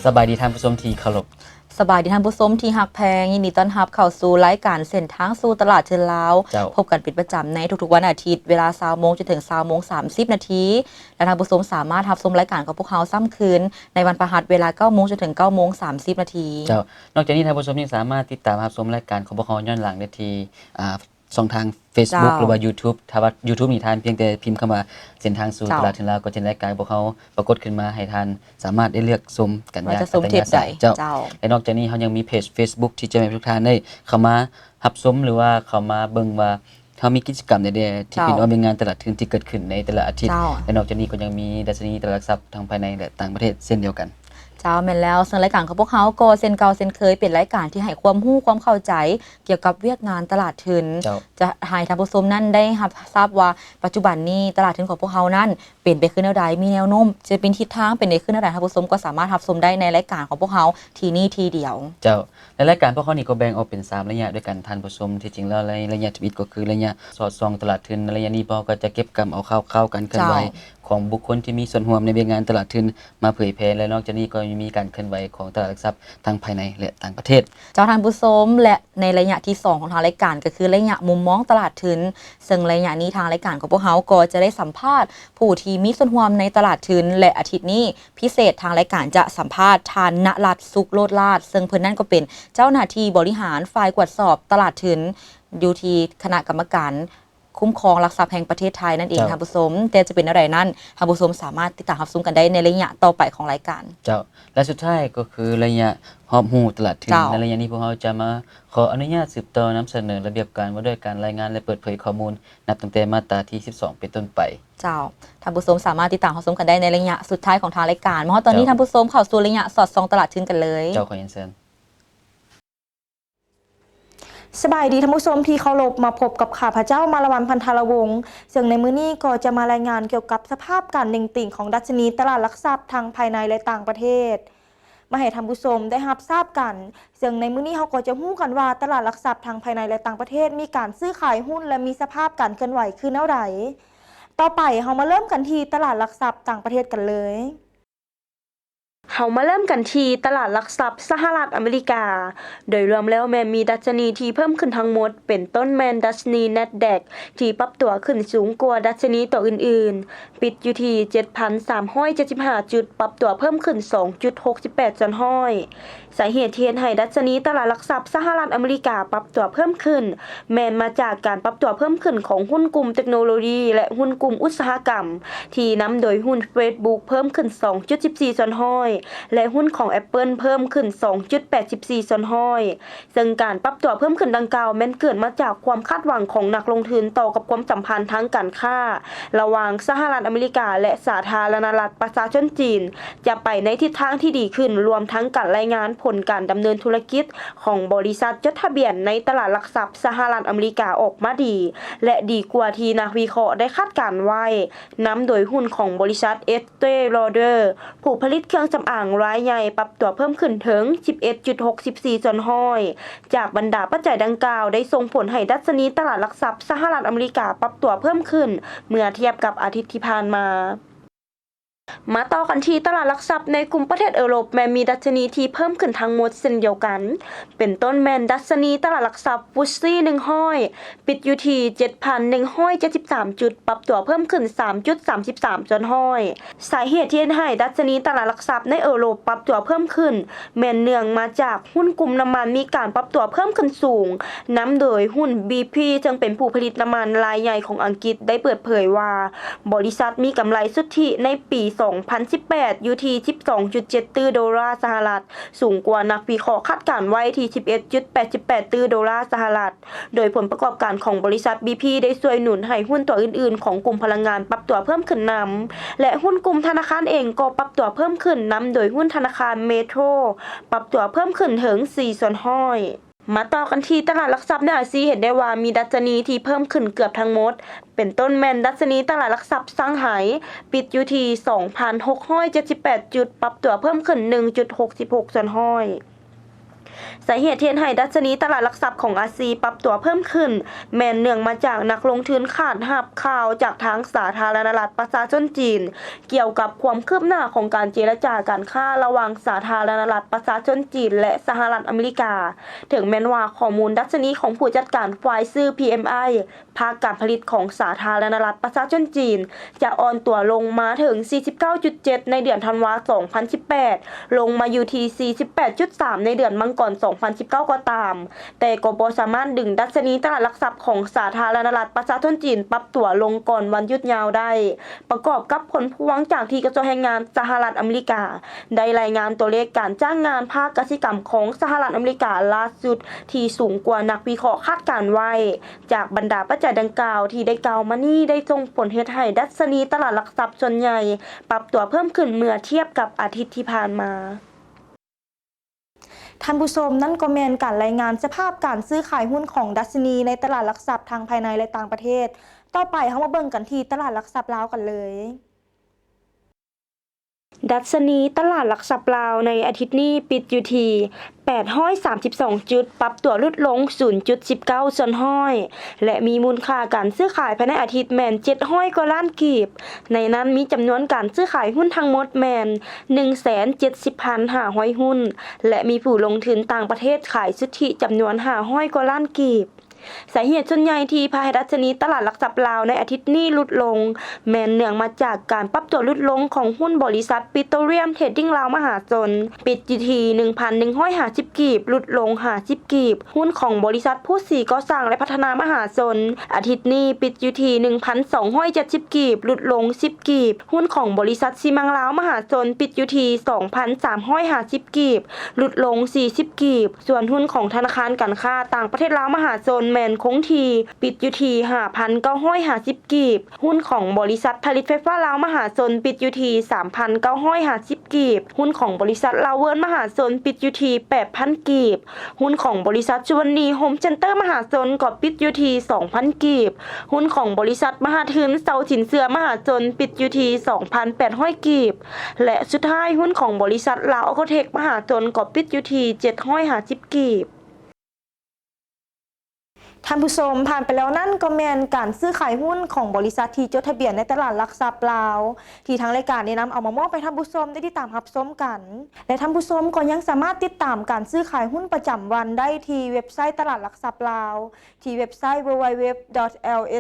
ສະບາຍດີທ່ານຜູ້ຊົມທີ່ເຄົາລົບ. ສະບາຍດີທ່ານຜູ້ຊົມທີ່ຮັກແພງ, ຍິນດີຕ້ອນຮັບເຂົ້າສູ່ລາຍການເສັ້ນທາງສູ່ຕະຫຼາດທຶນລາວ. ເຈົ້າ. ພົບກັນເປັນປະຈຳໃນທຸກໆວັນອາທິດ ເວລາຊາວໂມງຈົນເຖິງຊາວໂມງສາມສິບນາທີ ແລະ ທ່ານຜູ້ຊົມສາມາດຮັບຊົມລາຍການຂອງພວກເຮົາຊ້ຳຄືນໃນວັນພະຫັດ ເວລາເກົ້າໂມງຈົນເຖິງເກົ້າໂມງສາມສິບນາທີ. ເຈົ້າ. ນອກຈາກນີ້ທ່ານຜູ້ຊົມຍັງສາມາດຕິດຕາມຮັບຊົມລາຍການຂອງພວກເຮົາຍ້ອນຫຼັງໄດ້ທີ່ ອ່າ ຊ່ອງທາງ Facebook ເຈົ້າ ຫຼືວ່າ YouTube. ຖ້າວ່າ YouTube ນີ້ທ່ານພຽງແຕ່ພິມຄຳວ່າເສັ້ນທາງສູ່ ເຈົ້າ ຕະຫຼາດທຶນລາວ ກໍຈະເຫັນລາຍການຂອງພວກເຮົາປາກົດຂຶ້ນມາໃຫ້ທ່ານສາມາດໄດ້ເລືອກຊົມກັນຢ່າງອັດຕະຍາໄສ. ເຈົ້າ. ເຈົ້າ. ແລະ ນອກຈາກນີ້ເຮົາຍັງມີເພຈ Facebook ທີ່ຈະໃຫ້ທຸກທ່ານໄດ້ເຂົ້າມາຮັບຊົມ ຫຼືວ່າເຂົ້າມາເບິ່ງວ່າເຮົາມີກິດຈະກຳໃດໆ ທີ່ເປັນ ເຈົ້າ ອອກແບບງານຕະຫຼາດທຶນທີ່ເກີດຂຶ້ນໃນແຕ່ລະອາທິດ. ເຈົ້າ. ແລະ ນອກຈາກນີ້ກໍຍັງມີດັດຊະນີຕະຫຼາດຫຼັກຊັບທັງພາຍໃນ ແລະ ຕ່າງປະເທດເຊັ່ນດຽວກັນ. ເຈົ້າ, ແມ່ນແລ້ວ. ເຊິ່ງລາຍການຂອງພວກເຮົາກໍເຊັ່ນເກົ່າເຊັ່ນເຄີຍ ເປັນລາຍການທີ່ໃຫ້ຄວາມຮູ້ຄວາມເຂົ້າໃຈກ່ຽວກັບວຽກງານຕະຫຼາດທຶນ. ເຈົ້າ. ຈະໃຫ້ທ່ານຜູ້ຊົມນັ້ນໄດ້ຮັບຊາບວ່າ ປັດຈຸບັນນີ້ຕະຫຼາດທຶນຂອງພວກເຮົານັ້ນເປັນໄປຄືແນວໃດ, ມີແນວໂນ້ມຈະເປັນທິດທາງເປັນໄປຄືແນວໃດ, ທ່ານຜູ້ຊົມກໍສາມາດຮັບຊົມໄດ້ໃນລາຍການຂອງພວກເຮົາທີ່ນີ້ທີ່ດຽວ. ເຈົ້າ. ແລະ ລາຍການພວກເຮົານີ້ກໍແບ່ງອອກເປັນສາມໄລຍະດ້ວຍກັນທ່ານຜູ້ຊົມ. ທີ່ຈິງແລ້ວ ໃນໄລຍະທຳອິດກໍຄືໄລຍະສອດສ່ອງຕະຫຼາດທຶນ. ໃນໄລຍະນີ້ພວກເຮົາກໍຈະເກັບກຳເອົາຂ່າວຄາວການເຄື່ອນໄຫວ ເຈົ້າ ຂອງບຸກຄົນທີ່ມີສ່ວນຮ່ວມໃນວຽກງານຕະຫຼາດທຶນມາເຜີຍແຜ່ ແລະ ນອກຈາກນີ້ກໍຍັງມີການເຄື່ອນໄຫວຂອງຕະຫຼາດຫຼັກຊັບທັງພາຍໃນ ແລະ ຕ່າງປະເທດ. ເຈົ້າ ທ່ານຜູ້ຊົມ ແລະ ໃນໄລຍະທີສອງຂອງທາງລາຍການກໍຄືໄລຍະມຸມມອງຕະຫຼາດທຶນ, ເຊິ່ງໄລຍະນີ້ທາງລາຍການຂອງພວກເຮົາກໍຈະໄດ້ສຳພາດຜູ້ທີ່ມີສ່ວນຮ່ວມໃນຕະຫຼາດທຶນ ແລະ ອາທິດນີ້ພິເສດທາງລາຍການຈະສຳພາດທ່ານ ນະລັດ ສຸກໂລດລາດ ເຊິ່ງເພິ່ນນັ້ນກໍເປັນເຈົ້າໜ້າທີ່ບໍລິຫານຝ່າຍກວດສອບຕະຫຼາດທຶນຢູ່ທີ່ຄະນະກຳມະການ ຄຸ້ມຄອງຫຼັກຊັບແຫ່ງປະເທດໄທນັ້ນເອງ ເຈົ້າ ທ່ານຜູ້ຊົມ. ແຕ່ຈະເປັນແນວໃດນັ້ນ ທ່ານຜູ້ຊົມສາມາດຕິດຕາມຮັບຊົມກັນໄດ້ໃນໄລຍະຕໍ່ໄປຂອງລາຍການ. ເຈົ້າ. ແລະ ສຸດທ້າຍກໍຄືໄລຍະຮອບຮູ້ຕະຫຼາດທຶນ. ເຈົ້າ. ໃນໄລຍະນີ້ພວກເຮົາຈະມາຂໍອະນຸຍາດສືບຕໍ່ນຳສະເໜີລະບຽບການວ່າດ້ວຍການລາຍງານ ແລະ ເປີດເຜີຍຂໍ້ມູນ ນັບຕັ້ງແຕ່ມາດຕາທີສິບສອງເປັນຕົ້ນໄປ. ເຈົ້າ. ທ່ານຜູ້ຊົມສາມາດຕິດຕາມຮັບຊົມກັນໄດ້ໃນໄລຍະສຸດທ້າຍຂອງທາງລາຍການ. ມາຮອດຕອນນີ້ ເຈົ້າ ທ່ານຜູ້ຊົມເຂົ້າສູ່ໄລຍະສອດສ່ອງຕະຫຼາດທຶນກັນເລີຍ. ເຈົ້າ ຂໍຮຽນເຊີນ. ສະບາຍດີທ່ານຜູ້ຊົມທີ່ເຄົາລົບ, ມາພົບກັບຂ້າພະເຈົ້າ ມາລະວັນ ພັນທາລະວົງ ເຊິ່ງໃນມື້ນີ້ກໍຈະມາລາຍງານກ່ຽວກັບສະພາບການເໜັງຕີງຂອງດັດຊະນີຕະຫຼາດຫຼັກຊັບທັງພາຍໃນ ແລະ ຕ່າງປະເທດ ມາໃຫ້ທ່ານຜູ້ຊົມໄດ້ຮັບຊາບກັນ. ເຊິ່ງໃນມື້ນີ້ເຮົາກໍຈະຮູ້ກັນວ່າຕະຫຼາດຫຼັກຊັບທັງພາຍໃນ ແລະ ຕ່າງປະເທດມີການຊື້ຂາຍຫຸ້ນ ແລະ ມີສະພາບການເຄື່ອນໄຫວຄືແນວໃດ. ຕໍ່ໄປເຮົາມາເລີ່ມກັນທີ່ຕະຫຼາດຫຼັກຊັບຕ່າງປະເທດກັນເລີຍ. ເຮົາມາເລີ່ມກັນທີ່ຕະຫຼາດຫຼັກຊັບສະຫະລັດອາເມລິກາ. ໂດຍລວມແລ້ວແມ່ນມີດັດຊະນີທີ່ເພີ່ມຂຶ້ນທັງໝົດ ເປັນຕົ້ນແມ່ນດັດຊະນີ Nasdaq ທີ່ປັບຕົວຂຶ້ນສູງກວ່າດັດຊະນີຕົວອື່ນໆ, ປິດຢູ່ທີ່ ເຈັດພັນສາມຮ້ອຍເຈັດສິບຫ້າ ຈຸດ, ປັບຕົວເພີ່ມຂຶ້ນ ສອງຈຸດຫົກສິບແປດສ່ວນຮ້ອຍ. ສາເຫດທີ່ເຮັດໃຫ້ດັດຊະນີຕະຫຼາດຫຼັກຊັບສະຫະລັດອາເມລິກາປັບຕົວເພີ່ມຂຶ້ນ ແມ່ນມາຈາກການປັບຕົວເພີ່ມຂຶ້ນຂອງຫຸ້ນກຸ່ມເຕັກໂນໂລຢີ ແລະ ຫຸ້ນກຸ່ມອຸດສາຫະກຳ ທີ່ນຳໂດຍຫຸ້ນ Facebook ເພີ່ມຂຶ້ນ ສອງຈຸດສິບສີ່ສ່ວນຮ້ອຍ ແລະ ຫຸ້ນຂອງ Apple ເພີ່ມຂຶ້ນ ສອງຈຸດແປດສິບສີ່ສ່ວນຮ້ອຍ. ເຊິ່ງການປັບຕົວເພີ່ມຂຶ້ນດັ່ງກ່າວ ແມ່ນເກີດມາຈາກຄວາມຄາດຫວັງຂອງນັກລົງທຶນຕໍ່ກັບຄວາມສຳພັນທາງການຄ້າລະຫວ່າງສະຫະລັດອາເມລິກາ ແລະ ສາທາລະນະລັດປະຊາຊົນຈີນ ຈະໄປໃນທິດທາງທີ່ດີຂຶ້ນ, ລວມທັງການລາຍງານຜົນການດຳເນີນທຸລະກິດຂອງບໍລິສັດຈົດທະບຽນໃນຕະຫຼາດຫຼັກຊັບສະຫະລັດອາເມລິກາອອກມາດີ ແລະ ດີກວ່າທີ່ນັກວິເຄາະໄດ້ຄາດການໄວ້, ນຳໂດຍຫຸ້ນຂອງບໍລິສັດ Estée Lauder ຜູ້ຜະລິດເຄື່ອງສຳອາງລາຍໃຫຍ່ ປັບຕົວເພີ່ມຂຶ້ນເຖິງ ສິບເອັດຈຸດຫົກສິບສີ່ສ່ວນຮ້ອຍ. ຈາກບັນດາປັດໄຈດັ່ງກ່າວ ໄດ້ສົ່ງຜົນໃຫ້ດັດຊະນີຕະຫຼາດຫຼັກຊັບສະຫະລັດອາເມລິກາປັບຕົວເພີ່ມຂຶ້ນ ເມື່ອທຽບກັບອາທິດທີ່ຜ່ານມາ. ມາຕໍ່ກັນທີ່ຕະຫຼາດຫຼັກຊັບໃນກຸ່ມປະເທດເອີຣົບ ແມ່ນມີດັດຊະນີທີ່ເພີ່ມຂຶ້ນທັງໝົດເຊັ່ນດຽວກັນ, ເປັນຕົ້ນແມ່ນດັດຊະນີຕະຫຼາດຫຼັກຊັບ FTSE ໜຶ່ງຮ້ອຍ ປິດຢູ່ທີ່ ເຈັດພັນໜຶ່ງຮ້ອຍເຈັດສິບສາມ ຈຸດ, ປັບຕົວເພີ່ມຂຶ້ນ ສາມຈຸດສາມສິບສາມສ່ວນຮ້ອຍ. ສາເຫດທີ່ເຮັດໃຫ້ດັດຊະນີຕະຫຼາດຫຼັກຊັບໃນເອີຣົບປັບຕົວເພີ່ມຂຶ້ນ ແມ່ນເນື່ອງມາຈາກຫຸ້ນກຸ່ມນ້ຳມັນມີການປັບຕົວເພີ່ມຂຶ້ນສູງ, ນຳໂດຍຫຸ້ນ BP ເຊິ່ງເປັນຜູ້ຜະລິດນ້ຳມັນລາຍໃຫຍ່ຂອງອັງກິດ ໄດ້ເປີດເຜີຍວ່າ ບໍລິສັດມີກຳໄລສຸດທິໃນປີສອງພັນສິບແປດ ຢູ່ທີ່ ສິບສອງຈຸດເຈັດຕື້ໂດລາສະຫະລັດ, ສູງກວ່ານັກວິເຄາະຄາດການໄວ້ທີ່ ສິບເອັດຈຸດແປດສິບແປດຕື້ໂດລາສະຫະລັດ. ໂດຍຜົນປະກອບການຂອງບໍລິສັດ BP ໄດ້ຊ່ວຍໜູນໃຫ້ຫຸ້ນຕົວອື່ນໆຂອງກຸ່ມພະລັງງານປັບຕົວເພີ່ມຂຶ້ນນຳ ແລະ ຫຸ້ນກຸ່ມທະນາຄານເອງກໍປັບຕົວເພີ່ມຂຶ້ນນຳ ໂດຍຫຸ້ນທະນາຄານ Metro ປັບຕົວເພີ່ມຂຶ້ນເຖິງ ສີ່ສ່ວນຮ້ອຍ. ມາຕໍ່ກັນທີ່ຕະຫຼາດຫຼັກຊັບໃນອາຊີ ເຫັນໄດ້ວ່າມີດັດຊະນີທີ່ເພີ່ມຂຶ້ນເກືອບທັງໝົດ, ເປັນຕົ້ນແມ່ນດັດຊະນີຕະຫຼາດຫຼັກຊັບຊ່າງໄຮ ປິດຢູ່ທີ່ ສອງພັນຫົກຮ້ອຍເຈັດສິບແປດ ຈຸດ, ປັບຕົວເພີ່ມຂຶ້ນ ໜຶ່ງຈຸດຫົກສິບຫົກສ່ວນຮ້ອຍ. ສາເຫດທີ່ເຮັດໃຫ້ດັດຊະນີຕະຫຼາດຫຼັກຊັບຂອງອາຊີປັບຕົວເພີ່ມຂຶ້ນ ແມ່ນເນື່ອງມາຈາກນັກລົງທຶນຄາດຮັບຂ່າວຈາກທາງສາທາລະນະລັດປະຊາຊົນຈີນ ກ່ຽວກັບຄວາມຄືບໜ້າຂອງການເຈລະຈາການຄ້າລະຫວ່າງສາທາລະນະລັດປະຊາຊົນຈີນ ແລະ ສະຫະລັດອາເມລິກາ. ເຖິງແມ່ນວ່າຂໍ້ມູນດັດຊະນີຂອງຜູ້ຈັດການຝ່າຍຊື້ ພີເອັມໄອ ພາກການຜະລິດຂອງສາທາລະນະລັດປະຊາຊົນຈີນ ຈະອ່ອນຕົວລົງມາເຖິງສີ່ສິບເກົ້າຈຸດເຈັດ ໃນເດືອນທັນວາ ສອງພັນສິບແປດ ລົງມາຢູ່ທີ່ສີ່ສິບແປດຈຸດສາມ ໃນເດືອນມັງກອນ ສອງພັນສິບເກົ້າ ກໍຕາມ, ແຕ່ກໍບໍ່ສາມາດດຶງດັດຊະນີຕະຫຼາດຫຼັກຊັບຂອງສາທາລະນະລັດປະຊາຊົນຈີນປັບຕົວລົງກ່ອນວັນຢຸດຍາວໄດ້, ປະກອບກັບຜົນພວງຈາກທີ່ກະຊວງແຮງງານສະຫະລັດອາເມລິກາ ໄດ້ລາຍງານຕົວເລກການຈ້າງງານພາກກະສິກຳຂອງສະຫະລັດອາເມລິກາລ່າສຸດ ທີ່ສູງກວ່ານັກວິເຄາະຄາດການໄວ້. ຈາກບັນດາປັດໄຈດັ່ງກ່າວທີ່ໄດ້ກ່າວມານີ້ ໄດ້ສົ່ງຜົນເຮັດໃຫ້ດັດຊະນີຕະຫຼາດຫຼັກຊັບສ່ວນໃຫຍ່ປັບຕົວເພີ່ມຂຶ້ນເມື່ອທຽບກັບອາທິດທີ່ຜ່ານມາ. ທ່ານຜູ້ຊົມ, ນັ້ນກໍແມ່ນການລາຍງານສະພາບການຊື້ຂາຍຫຸ້ນຂອງດັດຊະນີໃນຕະຫຼາດຫຼັກຊັບທັງພາຍໃນ ແລະ ຕ່າງປະເທດ. ຕໍ່ໄປເຮົາມາເບິ່ງກັນທີ່ຕະຫຼາດຫຼັກຊັບລາວກັນເລີຍ. ດັດຊະນີຕະຫຼາດຫຼັກຊັບລາວໃນອາທິດນີ້ປິດຢູ່ທີ່ແປດຮ້ອຍສາມສິບສອງຈຸດ, ປັບຕົວຫຼຸດລົງສູນຈຸດສິບເກົ້າສ່ວນຮ້ອຍ ແລະ ມີມູນຄ່າການຊື້ຂາຍພາຍໃນອາທິດແມ່ນເຈັດຮ້ອຍກວ່າລ້ານກີບ. ໃນນັ້ນມີຈຳນວນການຊື້ຂາຍຫຸ້ນທັງໝົດແມ່ນໜຶ່ງແສນເຈັດສິບພັນຫ້າຮ້ອຍຫຸ້ນ ແລະ ມີຜູ້ລົງທຶນຕ່າງປະເທດຂາຍສຸດທິຈຳນວນຫ້າຮ້ອຍກວ່າລ້ານກີບ. ສາເຫດສ່ວນໃຫຍ່ທີ່ພາໃຫ້ດັດຊະນີຕະຫຼາດຫຼັກຊັບລາວໃນອາທິດນີ້ຫຼຸດລົງ ແມ່ນເນື່ອງມາຈາກການປັບຕົວຫຼຸດລົງຂອງຫຸ້ນບໍລິສັດປິໂຕຣລຽມເທຣດດິ້ງລາວມະຫາຊົນ ປິດຢູ່ທີ່ໜຶ່ງພັນໜຶ່ງຮ້ອຍຫ້າສິບກີບ, ຫຼຸດລົງຫ້າສິບກີບ. ຫຸ້ນຂອງບໍລິສັດພູສີກໍ່ສ້າງ ແລະ ພັດທະນາມະຫາຊົນ ອາທິດນີ້ປິດຢູ່ທີ່ໜຶ່ງພັນສອງຮ້ອຍເຈັດສິບກີບ, ຫຼຸດລົງສິບກີບ. ຫຸ້ນຂອງບໍລິສັດຊີມັງລາວມະຫາຊົນ ປິດຢູ່ທີ່ສອງພັນສາມຮ້ອຍຫ້າສິບກີບ, ຫຼຸດລົງສີ່ສິບກີບ. ສ່ວນຫຸ້ນຂອງທະນາຄານການຄ້າຕ່າງປະເທດລາວມະຫາຊົນແມ່ນຄົງທີ່, ປິດຢູ່ທີ່ຫ້າພັນເກົ້າຮ້ອຍຫ້າສິບກີບ. ຫຸ້ນຂອງບໍລິສັດຜະລິດໄຟຟ້າລາວມະຫາຊົນ ປິດຢູ່ທີ່ສາມພັນເກົ້າຮ້ອຍຫ້າສິບກີບ. ຫຸ້ນຂອງບໍລິສັດລາວເວີນມະຫາຊົນ ປິດຢູ່ທີ່ແປດພັນກີບ. ຫຸ້ນຂອງບໍລິສັດສຸວັນນີໂຮມເຊັນເຕີມະຫາຊົນກໍປິດຢູ່ທີ່ສອງພັນກີບ. ຫຸ້ນຂອງບໍລິສັດມະຫາທຶນເຊົາສິນເຊື່ອມະຫາຊົນ ປິດຢູ່ທີ່ສອງພັນແປດຮ້ອຍກີບ ແລະ ສຸດທ້າຍຫຸ້ນຂອງບໍລິສັດລາວອາໂກເທັກມະຫາຊົນກໍປິດຢູ່ທີ່ເຈັດຮ້ອຍຫ້າສິບກີບ. ທ່ານຜູ້ຊົມ, ຜ່ານໄປແລ້ວນັ້ນກໍແມ່ນການຊື້ຂາຍຫຸ້ນຂອງບໍລິສັດທີ່ຈົດທະບຽນໃນຕະຫຼາດຫຼັກຊັບລາວ ທີ່ທາງລາຍການໄດ້ນຳເອົາມາມອບໃຫ້ທ່ານຜູ້ຊົມໄດ້ຕິດຕາມຮັບຊົມກັນ ແລະ ທ່ານຜູ້ຊົມກໍຍັງສາມາດຕິດຕາມການຊື້ຂາຍຫຸ້ນປະຈຳວັນໄດ້ທີ່ເວັບໄຊຕະຫຼາດຫຼັກຊັບລາວ ທີ່ເວັບໄຊ www.lsx.com.la.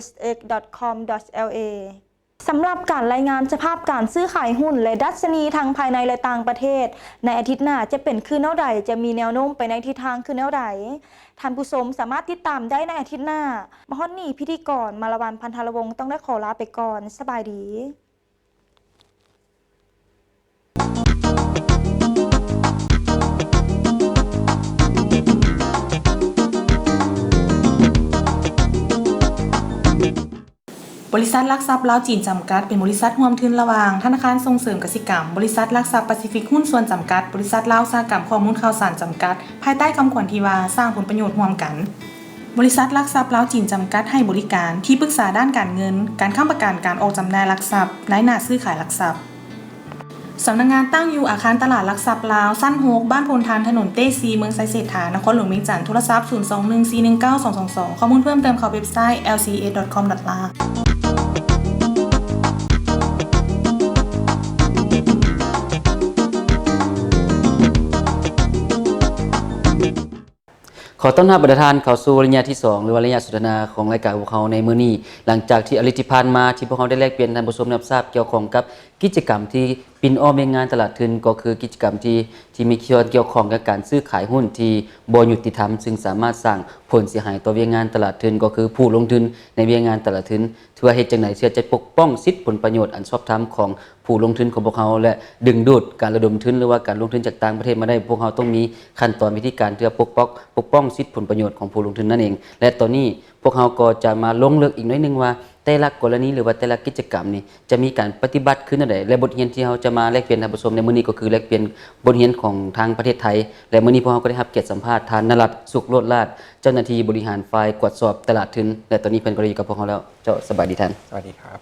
ສຳລັບການລາຍງານສະພາບການຊື້ຂາຍຫຸ້ນ ແລະ ດັດຊະນີທັງພາຍໃນ ແລະ ຕ່າງປະເທດ ໃນອາທິດໜ້າຈະເປັນຄືແນວໃດ, ຈະມີແນວໂນ້ມໄປໃນທິດທາງຄືແນວໃດ, ທ່ານຜູ້ຊົມສາມາດຕິດຕາມໄດ້ໃນອາທິດໜ້າ. ມາຮອດນີ້, ພິທີກອນ ມາລະວັນ ພັນທະລະວົງ ຕ້ອງໄດ້ຂໍລາໄປກ່ອນ. ສະບາຍດີ. ບໍລິສັດຫຼັກຊັບລາວຈີນຈຳກັດ ເປັນບໍລິສັດຮ່ວມທຶນລະຫວ່າງທະນາຄານສົ່ງເສີມກະສິກຳ, ບໍລິສັດຫຼັກຊັບປາຊີຟິກຫຸ້ນສ່ວນຈຳກັດ, ບໍລິສັດລາວອຸດສາຫະກຳຂໍ້ມູນຂ່າວສານຈຳກັດ ພາຍໃຕ້ຄຳຂວັນທີ່ວ່າ ສ້າງຜົນປະໂຫຍດຮ່ວມກັນ. ບໍລິສັດຫຼັກຊັບລາວຈີນຈຳກັດ ໃຫ້ບໍລິການທີ່ປຶກສາດ້ານການເງິນ, ການຄ້ຳປະກັນ, ການອອກຈຳໜ່າຍຫຼັກຊັບ, ລາຍໜ້າຊື້ຂາຍຫຼັກຊັບ. ສຳນັກງານຕັ້ງຢູ່ອາຄານຕະຫຼາດຫຼັກຊັບລາວ ຊັ້ນຫົກ ບ້ານໂພນທານ ຖະໜົນເຕຊີ ເມືອງໄຊເສດຖາ ນະຄອນຫຼວງວຽງຈັນ. ໂທລະສັບ ສູນສອງໜຶ່ງສີ່ໜຶ່ງເກົ້າສອງສອງສອງ. ຂໍ້ມູນເພີ່ມເຕີມເຂົ້າເວັບໄຊ ແອລຊີເອ ດອດ ຄອມ ດອດ ລາວ. ຂໍຕ້ອນຮັບບັນດາທ່ານເຂົ້າສູ່ໄລຍະທີສອງ ຫຼືວ່າໄລຍະສົນທະນາຂອງລາຍການພວກເຮົາໃນມື້ນີ້. ຫຼັງຈາກທີ່ອາທິດທີ່ຜ່ານມາ ທີ່ພວກເຮົາໄດ້ແລກປ່ຽນທ່ານຜູ້ຊົມໄດ້ຮັບຊາບກ່ຽວຂ້ອງກັບກິດຈະກຳທີ່ປິ່ນອ້ອມວຽກງານຕະຫຼາດທຶນ, ກໍຄືກິດຈະກຳທີ່ ທີ່ມີສ່ວນກ່ຽວຂ້ອງກັບການຊື້ຂາຍຫຸ້ນທີ່ບໍ່ຍຸຕິທຳ, ຊຶ່ງສາມາດສ້າງຜົນເສຍຫາຍຕໍ່ວຽກງານຕະຫຼາດທຶນ, ກໍຄືຜູ້ລົງທຶນໃນວຽກງານຕະຫຼາດທຶນ. ເພື່ອເຮັດຈັ່ງໃດເພື່ອຈະປົກປ້ອງສິດຜົນປະໂຫຍດອັນຊອບທຳຂອງຜູ້ລົງທຶນຂອງພວກເຮົາ ແລະ ດຶງດູດການລະດົມທຶນ ຫຼືວ່າການລົງທຶນຈາກຕ່າງປະເທດມາໄດ້, ພວກເຮົາຕ້ອງມີຂັ້ນຕອນວິທີການເພື່ອປົກປ້ອງ ປົກປ້ອງສິດຜົນປະໂຫຍດຂອງຜູ້ລົງທຶນນັ້ນເອງ. ແລະ ຕອນນີ້ພວກເຮົາກໍຈະມາລົງເລິກອີກໜ້ອຍໜຶ່ງວ່າ ແຕ່ລະກໍລະນີ ຫຼືວ່າແຕ່ລະກິດຈະກຳນີ້ຈະມີການປະຕິບັດຄືແນວໃດ ແລະ ບົດຮຽນທີ່ເຮົາຈະມາແລກປ່ຽນທ່ານຜູ້ຊົມໃນມື້ນີ້ກໍຄືແລກປ່ຽນບົດຮຽນຂອງທາງປະເທດໄທ. ແລະ ມື້ນີ້ພວກເຮົາກໍໄດ້ຮັບກຽດສຳພາດທ່ານ ນະລັດ ສຸກໂລດລາດ ເຈົ້າໜ້າທີ່ບໍລິຫານຝ່າຍກວດສອບຕະຫຼາດທຶນ ແລະ ຕອນນີ້ເພິ່ນກໍໄດ້ຢູ່ກັບພວກເຮົາແລ້ວ. ເຈົ້າ, ສະບາຍດີທ່ານ. ສະຫວັດດີຄັບ.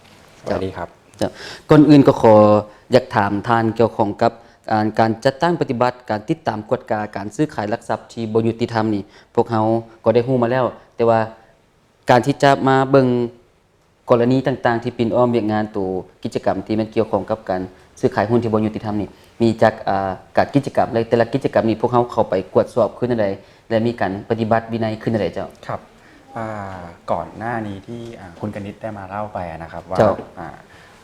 ເຈົ້າ. ສະຫວັດດີຄັບ. ເຈົ້າ, ກ່ອນອື່ນກໍຂໍຢາກຖາມທ່ານກ່ຽວຂ້ອງກັບ ການ ການຈັດຕັ້ງປະຕິບັດ ການຕິດຕາມກວດກາການຊື້ຂາຍຫຼັກຊັບທີ່ບໍ່ຍຸຕິທຳນີ້ ພວກເຮົາກໍໄດ້ຮູ້ມາແລ້ວ, ແຕ່ວ່າການທີ່ຈະມາເບິ່ງ ກໍລະນີຕ່າງໆທີ່ປິ່ນອ້ອມວຽກງານໂຕກິດຈະກຳທີ່ແມ່ນກ່ຽວຂ້ອງກັບການຊື້ຂາຍຫຸ້ນທີ່ບໍ່ຍຸຕິທຳນີ້ ມີຈັກ ອາ ການກິດຈະກຳ ແລະ ແຕ່ລະກິດຈະກຳນີ້ ພວກເຮົາເຂົ້າໄປກວດສອບຄືແນວໃດ ແລະ ມີການປະຕິບັດວິໄນຄືແນວໃດເຈົ້າ? ครับ อ่า ก่อนหน้านี้ที่ อ่า คุณกนิษฐ์ได้มาเล่าไปอะนะครับ ว่า เจ้า อ่า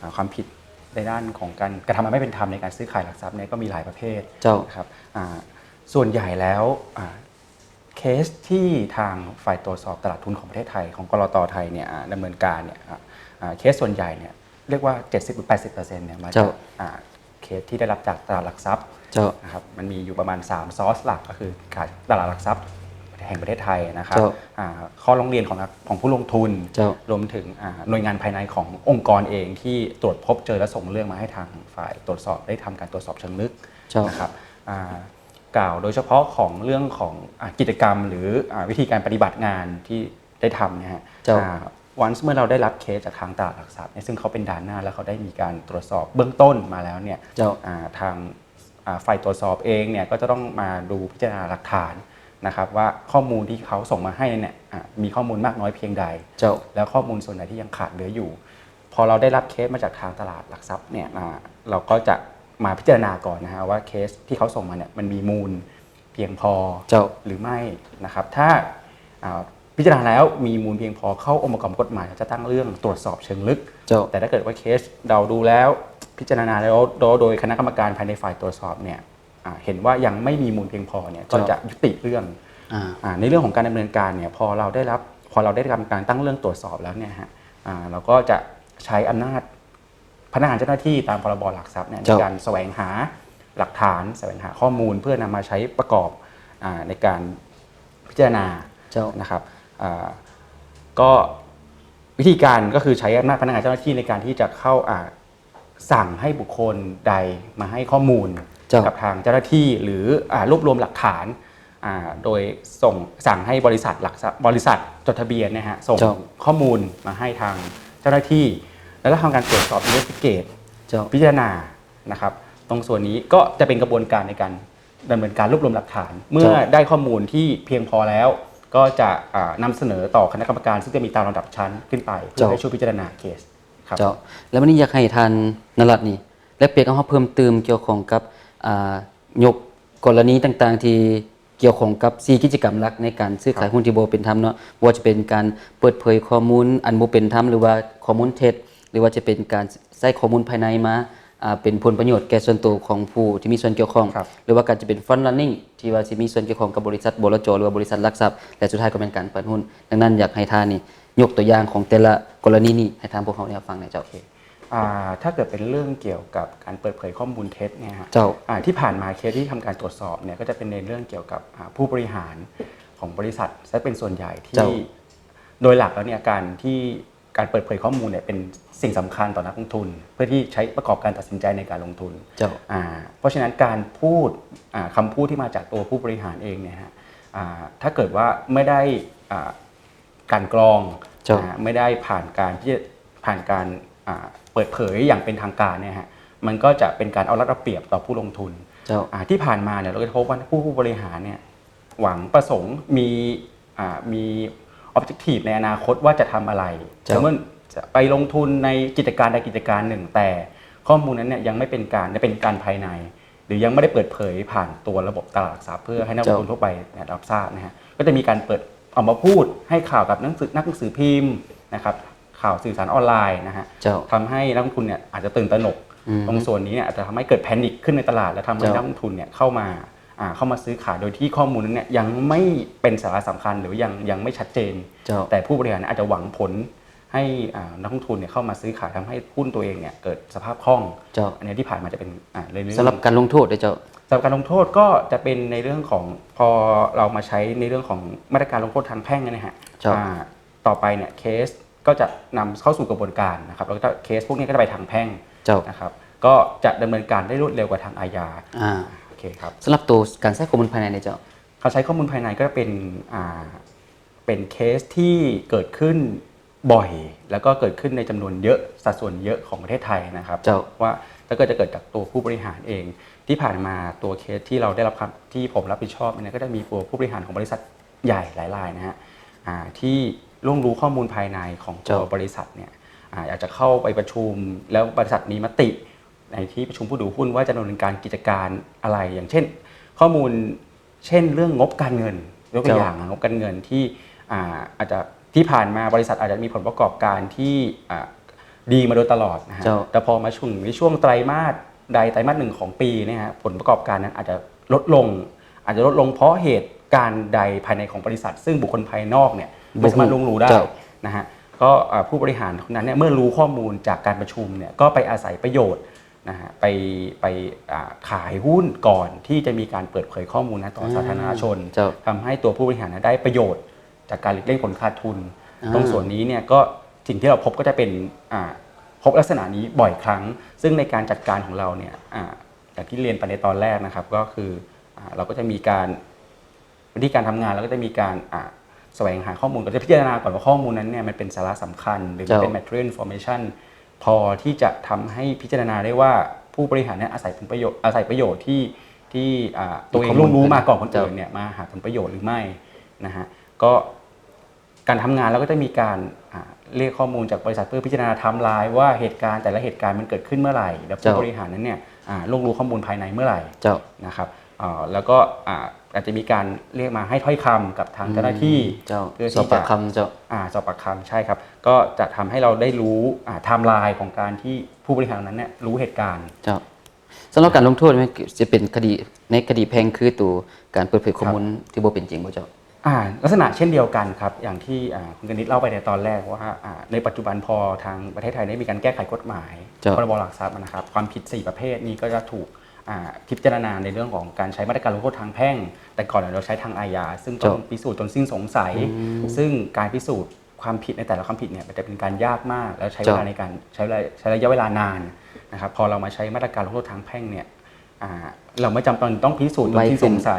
อ่า ความผิดในด้านของการกระทำอันไม่เป็นธรรมในการซื้อขายหลักทรัพย์เนี่ยก็มีหลายประเภท เจ้า นะครับ อ่า ส่วนใหญ่แล้ว อ่า เคสที่ทางฝ่ายตรวจสอบตลาดทุนของประเทศไทย ของ กลต ไทยเนี่ย อ่า ดำเนินการเนี่ย อ่า อ่า เคสส่วนใหญ่เนี่ย เรียกว่า เจ็ดสิบหรือแปดสิบเปอร์เซ็นต์ เนี่ย มาจาก เจ้า อ่า เคสที่ได้รับจากตลาดหลักทรัพย์ เจ้า นะครับ มันมีอยู่ประมาณ สาม ซอสหลัก ก็คือขายตลาดหลักทรัพย์แห่งประเทศไทยนะครับ เจ้า อ่า ข้อร้องเรียนของนัก ของผู้ลงทุน เจ้า รวมถึง อ่า หน่วยงานภายในขององค์กรเองที่ตรวจพบเจอและส่งเรื่องมาให้ทางฝ่ายตรวจสอบได้ทำการตรวจสอบเชิงลึก เจ้า นะครับ อ่า กล่าวโดยเฉพาะของเรื่องของ อ่า กิจกรรม หรือ อ่า วิธีการปฏิบัติงานที่ได้ทำเนี่ยฮะ เจ้า อ่า once เมื่อเราได้รับเคสจากทางตลาดหลักทรัพย์เนี่ย ซึ่งเขาเป็นด่านหน้า แล้วเขาได้มีการตรวจสอบเบื้องต้นมาแล้วเนี่ย เจ้า อ่า ทาง อ่า ฝ่ายตรวจสอบเองเนี่ยก็จะต้องมาดูพิจารณาหลักฐานนะครับ ว่าข้อมูลที่เขาส่งมาให้เนี่ย อ่า มีข้อมูลมากน้อยเพียงใด เจ้า แล้วข้อมูลส่วนไหนที่ยังขาดเหลืออยู่ พอเราได้รับเคสมาจากทางตลาดหลักทรัพย์เนี่ย อ่า เราก็จะมาพิจารณาก่อนนะฮะ ว่าเคสที่เขาส่งมาเนี่ยมันมีมูลเพียงพอ เจ้า หรือไม่นะครับ ถ้า อ่า พิจารณาแล้วมีมูลเพียงพอเข้าองค์ประกอบกฎหมาย จะตั้งเรื่องตรวจสอบเชิงลึก เจ้า แต่ถ้าเกิดว่าเคสเราดูแล้ว พิจารณาแล้วโดยคณะกรรมการภายในฝ่ายตรวจสอบเนี่ย อ่า เห็นว่ายังไม่มีมูลเพียงพอเนี่ย เจ้า ก็จะยุติเรื่อง อ่า อ่า ในเรื่องของการดำเนินการเนี่ย พอเราได้รับ พอเราได้ทำการตั้งเรื่องตรวจสอบแล้วเนี่ยฮะ อ่า เราก็จะใช้อำนาจพนักงานเจ้าหน้าที่ตาม พรบ หลักทรัพย์เนี่ย เจ้า ในการแสวงหาหลักฐาน แสวงหาข้อมูล เพื่อนำมาใช้ประกอบ อ่า ในการพิจารณา เจ้า นะครับ อ่า ก็วิธีการก็คือใช้อำนาจพนักงานเจ้าหน้าที่ในการที่จะเข้า อ่า สั่งให้บุคคลใดมาให้ข้อมูล เจ้า กับทางเจ้าหน้าที่ หรือ อ่า รวบรวมหลักฐาน อ่า โดยส่ง สั่งให้บริษัทหลักทรัพย์ บริษัทจดทะเบียนนะฮะ ส่ง เจ้า ข้อมูลมาให้ทางเจ้าหน้าที่ แล้วก็ทำการตรวจสอบ investigate เจ้า พิจารณานะครับ ตรงส่วนนี้ก็จะเป็นกระบวนการในการดำเนินการรวบรวมหลักฐาน เมื่อ เจ้า ได้ข้อมูลที่เพียงพอแล้ว ก็จะ อ่า นำเสนอต่อคณะกรรมการ ซึ่งจะมีตามลำดับชั้นขึ้นไป เพื่อ เจ้า ให้ช่วยพิจารณาเคส ครับ ເຈົ້າ ແລ້ວບັດນີ້ຢາກໃຫ້ທ່ານນະລັດນີ້ ແລກປ່ຽນກັບເຮົາເພີ່ມຕື່ມກ່ຽວຂ້ອງກັບ ອ່າ ຍົກກໍລະນີຕ່າງໆທີ່ກ່ຽວຂ້ອງກັບສີ່ກິດຈະກຳຫຼັກໃນການຊື້ຂາຍ ເຈົ້າ ຫຸ້ນທີ່ບໍ່ເປັນທຳເນາະ, ບໍ່ວ່າຈະເປັນການເປີດເຜີຍຂໍ້ມູນອັນບໍ່ເປັນທຳ ຫຼືວ່າຂໍ້ມູນເທັດ ຫຼືວ່າຈະເປັນການໃຊ້ຂໍ້ມູນພາຍໃນມາ ອ່າ ເປັນຜົນປະໂຫຍດແກ່ສ່ວນໂຕຂອງຜູ້ທີ່ມີສ່ວນກ່ຽວຂ້ອງ ຫຼືວ່າການຈະເປັນ front running ທີ່ວ່າຊິມີສ່ວນກ່ຽວຂ້ອງກັບບໍລິສັດ ບລຈ ຫຼືວ່າບໍລິສັດຫຼັກຊັບ ແລະ ສຸດທ້າຍກໍແມ່ນການປະມູນ. ດັ່ງນັ້ນ ຢາກໃຫ້ທ່ານນີ້ຍົກຕົວຢ່າງຂອງແຕ່ລະກໍລະນີນີ້ໃຫ້ທາງພວກເຮົາໄດ້ຮັບຟັງແດ່ເຈົ້າ. ອ່າ ຖ້າເກີດເປັນເລື່ອງກ່ຽວກັບການເປີດເຜີຍຂໍ້ມູນເທັດເນຍ ເຈົ້າ ອ່າ ທີ່ຜ່ານມາເຄສທີ່ທຳການຕວດສອບເນຍ ກໍຈະເປັນໃນເລື່ອງກ່ຽວກັບ ອ່າ ຜູ້ບໍລິຫານຂອງບໍລິສັດຊະເປັນສ່ວນໃຫຍ່ທີ່ ໂດຍຫຼັກແລ້ວເນຍ ການທີ່ ການເປີດເຜີຍຂໍ້ມູນເນຍເປັນສິ່ງສຳຄັນຕໍ່ນັກລົງທຶນ ເພື່ອທີ່ໃຊ້ປະກອບການຕັດສິນໃຈໃນການລົງທຶນ ເຈົ້າ ອ່າ ເພາະສະນັ້ນການພູດ ອ່າ ຄຳພູດທີ່ມາຈາກຕົວຜູ້ບໍລິຫານເອງເນຍຮະ ອ່າ ຖ້າເກີດວ່າບໍ່ໄດ້ ອ່າ ກັ່ນກຣອງ ເຈົ້າ ອ່າ ບໍ່ໄດ້ຜ່ານການທີ່ ຜ່ານການ ອ່າ ເປີດເຜີຍຢ່າງເປັນທາງການເນຍຮະ ມັນກໍຈະເປັນການເອົາລັດເອົາປຽບຕໍ່ຜູ້ລົງທຶນ ເຈົ້າ ອ່າ ທີ່ຜ່ານມາເນຍ ເຮົາກໍຈະພົບວ່າຜູ້ ຜູ້ບໍລິຫານເນຍ ຫວັງປະສົງມີ ອ່າ ມີ objective ໃນອະນາຄົດວ່າຈະທຳອະໄລ ເຈົ້າ ສົມມຸດຈະໄປລົງທຶນໃນກິດຈະການໃດກິດຈະການໜຶ່ງ ແຕ່ຂໍ້ມູນນັ້ນເນຍຍັງບໍ່ເປັນການ ຍັງເປັນການພາຍໃນ ຫຼືຍັງບໍ່ໄດ້ເປີດເຜີຍຜ່ານຕົວລະບົບຕະຫຼາດຫຼັກຊັບ ເພື່ອໃຫ້ນັກລົງທຶນ ເຈົ້າ ທົ່ວໄປໄດ້ຮັບຊາບນະຮະ ກໍຈະມີການເປີດ ເອົາມາພູດໃຫ້ຂ່າວກັບໜັງສື ໜັງສືພິມນະຄັບ ຂ່າວສື່ສານອອນລາຍນະຮະ ເຈົ້າ ທຳໃຫ້ນັກລົງທຶນເນຍອາດຈະຕື່ນຕະໜົກ ອືມ ຕົງສ່ວນນີ້ເນຍອາດຈະທຳໃຫ້ເກີດ panic ຂຶ້ນໃນຕະຫຼາດ ແລະ ທຳໃຫ້ ເຈົ້າ ນັກລົງທຶນເນຍເຂົ້າມາ ອ່າ ເຂົ້າມາຊື້ຂາຍໂດຍທີ່ຂໍ້ມູນນັ້ນເນຍຍັງບໍ່ເປັນສາລະສຳຄັນ ຫຼືວ່າຍັງ ຍັງບໍ່ຊັດເຈນ ເຈົ້າ ແຕ່ຜູ້ບໍລິຫານອາດຈະຫວັງຜົນໃຫ້ ອ່າ ນັກລົງທຶນເນຍເຂົ້າມາຊື້ຂາຍ ທຳໃຫ້ຫຸ້ນຕົວເອງເນຍເກີດສະພາບຄ່ອງ ເຈົ້າ ອັນນີ້ທີ່ຜ່ານມາຈະເປັນ ອ່າ ເລື່ອງ ສຳລັບການລົງໂທດເດ້ເຈົ້າ ສຳລັບການລົງໂທດກໍຈະເປັນໃນເລື່ອງຂອງ ພໍເຮົາມາໃຊ້ໃນເລື່ອງຂອງມາດຕະການລົງໂທດທາງແພ່ງເນຍຮະ ເຈົ້າ ອ່າ ຕໍ່ໄປເນຍເຄສ ກໍຈະນຳເຂົ້າສູ່ກະບວນການນະຄັບ ແລ້ວກໍເຄສພວກນີ້ກໍຈະໄປທາງແພ່ງ ເຈົ້າ ນະຄັບ ກໍຈະດຳເນີນການໄດ້ລວດເລັວກວ່າທາງອາຍາ ອ່າ ໂອເຄຄັບ ສຳລັບໂຕການໃຊ້ຂໍ້ມູນພາຍໃນເນຍເຈົ້າ ການໃຊ້ຂໍ້ມູນພາຍໃນກໍຈະເປັນ ອ່າ ເປັນເຄສທີ່ເກີດຂຶ້ນ บ่ອຍ ແລ້ວກໍເກີດຂຶ້ນໃນຈຳນວນເຍອະ ສັດສ່ວນເຍອະຂອງປະເທດໄທນະຄັບ ເຈົ້າ ວ່າຖ້າເກີດຈະເກີດຈາກຕົວຜູ້ບໍລິຫານເອງ ທີ່ຜ່ານມາຕົວເຄສທີ່ເຮົາໄດ້ຮັບ ທີ່ຜົມຮັບຜິດຊອບນີ້ ກໍຈະມີຕົວຜູ້ບໍລິຫານຂອງບໍລິສັດໃຫຍ່ຫຼາຍໆ ນະຮະ ອ່າ ທີ່ລ່ວງຮູ້ຂໍ້ມູນພາຍໃນຂອງຕົວ ເຈົ້າ ບໍລິສັດເນີ້ຍ ອາ ຢາກຈະເຂົ້າໄປປະຊຸມ ແລ້ວບໍລິສັດມີມະຕິໃນທີ່ປະຊຸມຜູ້ຖືຫຸ້ນວ່າຈະດຳເນີນການກິດຈະການອະໄລ ຢ່າງເຊັ່ນ ຂໍ້ມູນ ເຊັ່ນ ເລື່ອງງົບການເງິນ ຍົກຕົວ ເຈົ້າ ຢ່າງ ງົບການເງິນທີ່ ອ່າ ອາດຈະ ທີ່ຜ່ານມາບໍລິສັດອາດຈະມີຜົນປະກອບການທີ່ ອ່າ ດີມາໂດຍຕະຫຼອດນະຮະ ເຈົ້າ ແຕ່ພໍມາເຖິງໃນຊ່ວງໄຕຣມາດໃດ ໄຕຣມາດໜຶ່ງຂອງປີເນຍຮະ ຜົນປະກອບການນັ້ນອາດຈະລົດລົງ ອາດຈະລົດລົງເພາະເຫດການໃດພາຍໃນຂອງບໍລິສັດ ຊຶ່ງບຸກຄົນພາຍນອກເນຍບໍ່ສາມາດລ່ວງຮູ້ໄດ້ ເຈົ້າ ນະຮະ ກໍ ເອີ່ ຜູ້ບໍລິຫານຄົນນັ້ນເນຍ ເມື່ອຮູ້ຂໍ້ມູນຈາກການປະຊຸມເນຍ ກໍໄປອາໄສປະໂຫຍດ ນະຮະ ໄປ ໄປ ອ່າ ຂາຍຫຸ້ນກ່ອນທີ່ຈະມີການເປີດເຜີຍຂໍ້ມູນນະຕໍ່ ອືມ ສາທາລະນະຊົນ ເຈົ້າ ທຳໃຫ້ຕົວຜູ້ບໍລິຫານນະໄດ້ປະໂຫຍດຈາກການຫຼີກເລ່ນຜົນຂາດທຶນ ອາ ຕົງສ່ວນນີ້ເນຍ ກໍສິ່ງທີ່ເຮົາພົບກໍຈະເປັນ ອ່າ ພົບລັກສະນະນີ້ບ່ອຍຄັ້ງ ຊຶ່ງໃນການຈັດການຂອງເຮົາເນຍ ອ່າ ຢ່າງທີ່ຮຽນໄປໃນຕອນແລກນະຄັບ ກໍຄື ອ່າ ເຮົາກໍຈະມີການ ວິທີການທຳງານ ເຮົາກໍຈະມີການ ອ່າ ສະແຫວງຫາຂໍ້ມູນ ກໍຈະພິຈາລະນາກ່ອນວ່າຂໍ້ມູນນັ້ນເນຍ ມັນເປັນສາລະສຳຄັນ ຫຼື ເຈົ້າ ເປັນ material information ພໍທີ່ຈະທຳໃຫ້ພິຈາລະນາໄດ້ວ່າຜູ້ບໍລິຫານເນຍອາໄສຜົນປະໂຫຍດ ອາໄສປະໂຫຍດທີ່ ທີ່ ອ່າ ຕົວເອງ ມີຂໍ້ມູນ ຮູ້ມາກ່ອນຄົນ ເຈົ້າ ອື່ນເນຍ ມາຫາຜົນປະໂຫຍດຫຼືໄມ່ນະຮະ ກໍ ການທຳງານ ເຮົາກໍຈະມີການ ອ່າ ລຽກຂໍ້ມູນຈາກບໍລິສັດເພື່ອພິຈາລະນາໄທມ໌ລາຍ ວ່າເຫດການແຕ່ລະເຫດການມັນເກີດຂຶ້ນເມື່ອໃດ ແລ້ວຜູ້ ເຈົ້າ ບໍລິຫານນັ້ນເນຍ ອ່າ ລ່ວງຮູ້ຂໍ້ມູນພາຍໃນເມື່ອໃດ ເຈົ້າ ນະຄັບ ເອີ່ ແລ້ວກໍ ອ່າ ອາດຈະມີການລຽກມາໃຫ້ຖ້ອຍຄຳກັບທາງ ອືມ ເຈົ້າໜ້າທີ່ ເຈົ້າ ເພື່ອທີ່ຈະ ສອບປາກຄຳ ເຈົ້າ ອ່າ ສອບປາກຄຳ ໃຊ່ຄັບ ກໍຈະທຳໃຫ້ເຮົາໄດ້ຮູ້ ອ່າ ໄທມ໌ລາຍຂອງການທີ່ຜູ້ບໍລິຫານນັ້ນເນຍ ຮູ້ເຫດການ ເຈົ້າ. ສຳລັບການລົງໂທດ ມັນຈະເປັນຄະດີ ໃນຄະດີແພ່ງ ຄືໂຕການເປີດເຜີຍຂໍ້ມູນ ຄັບ ທີ່ບໍ່ເປັນຈິງບໍ່ເຈົ້າ? ອ່າ ລັກສະນະເຊັ່ນດຽວກັນຄັບ ຢ່າງທີ່ ອ່າ ຄຸນກະນິດເລົ່າໄປໃນຕອນແລກວ່າ ອ່າ ໃນປັດຈຸບັນພໍທາງປະເທດໄທໄດ້ມີການແກ້ໄຂກົດໝາຍ ເຈົ້າ ພະລະບໍຫຼັກຊັບນະຄັບ ຄວາມຜິດສີ່ປະເພດນີ້ກໍຈະຖືກ ອ່າ ພິຈາລະນາໃນເລື່ອງຂອງການໃຊ້ມາດຕະການລົງໂທດທາງແພ່ງ ແຕ່ກ່ອນເນຍເຮົາໃຊ້ທາງອາຍາ ຊຶ່ງຕ້ອງ ເຈົ້າ ພິສູດຈົນສິ້ນສົງໄສ ອືມ ຊຶ່ງການພິສູດຄວາມຜິດໃນແຕ່ລະຄວາມຜິດເນຍ ມັນຈະເປັນການຍາກມາກ ແລ້ວໃຊ້ເວລາ ເຈົ້າ ໃນການ ໃຊ້ເວລາ ໃຊ້ໄລຍະເວລານານນະຄັບ ພໍເຮົາມາໃຊ້ມາດຕະການລົງໂທດທາງແພ່ງເນຍ ອ່າ ເຮົາບໍ່ຈຳເປັນຕ້ອງພິສູດຈົນສິ້ນສົງໄສ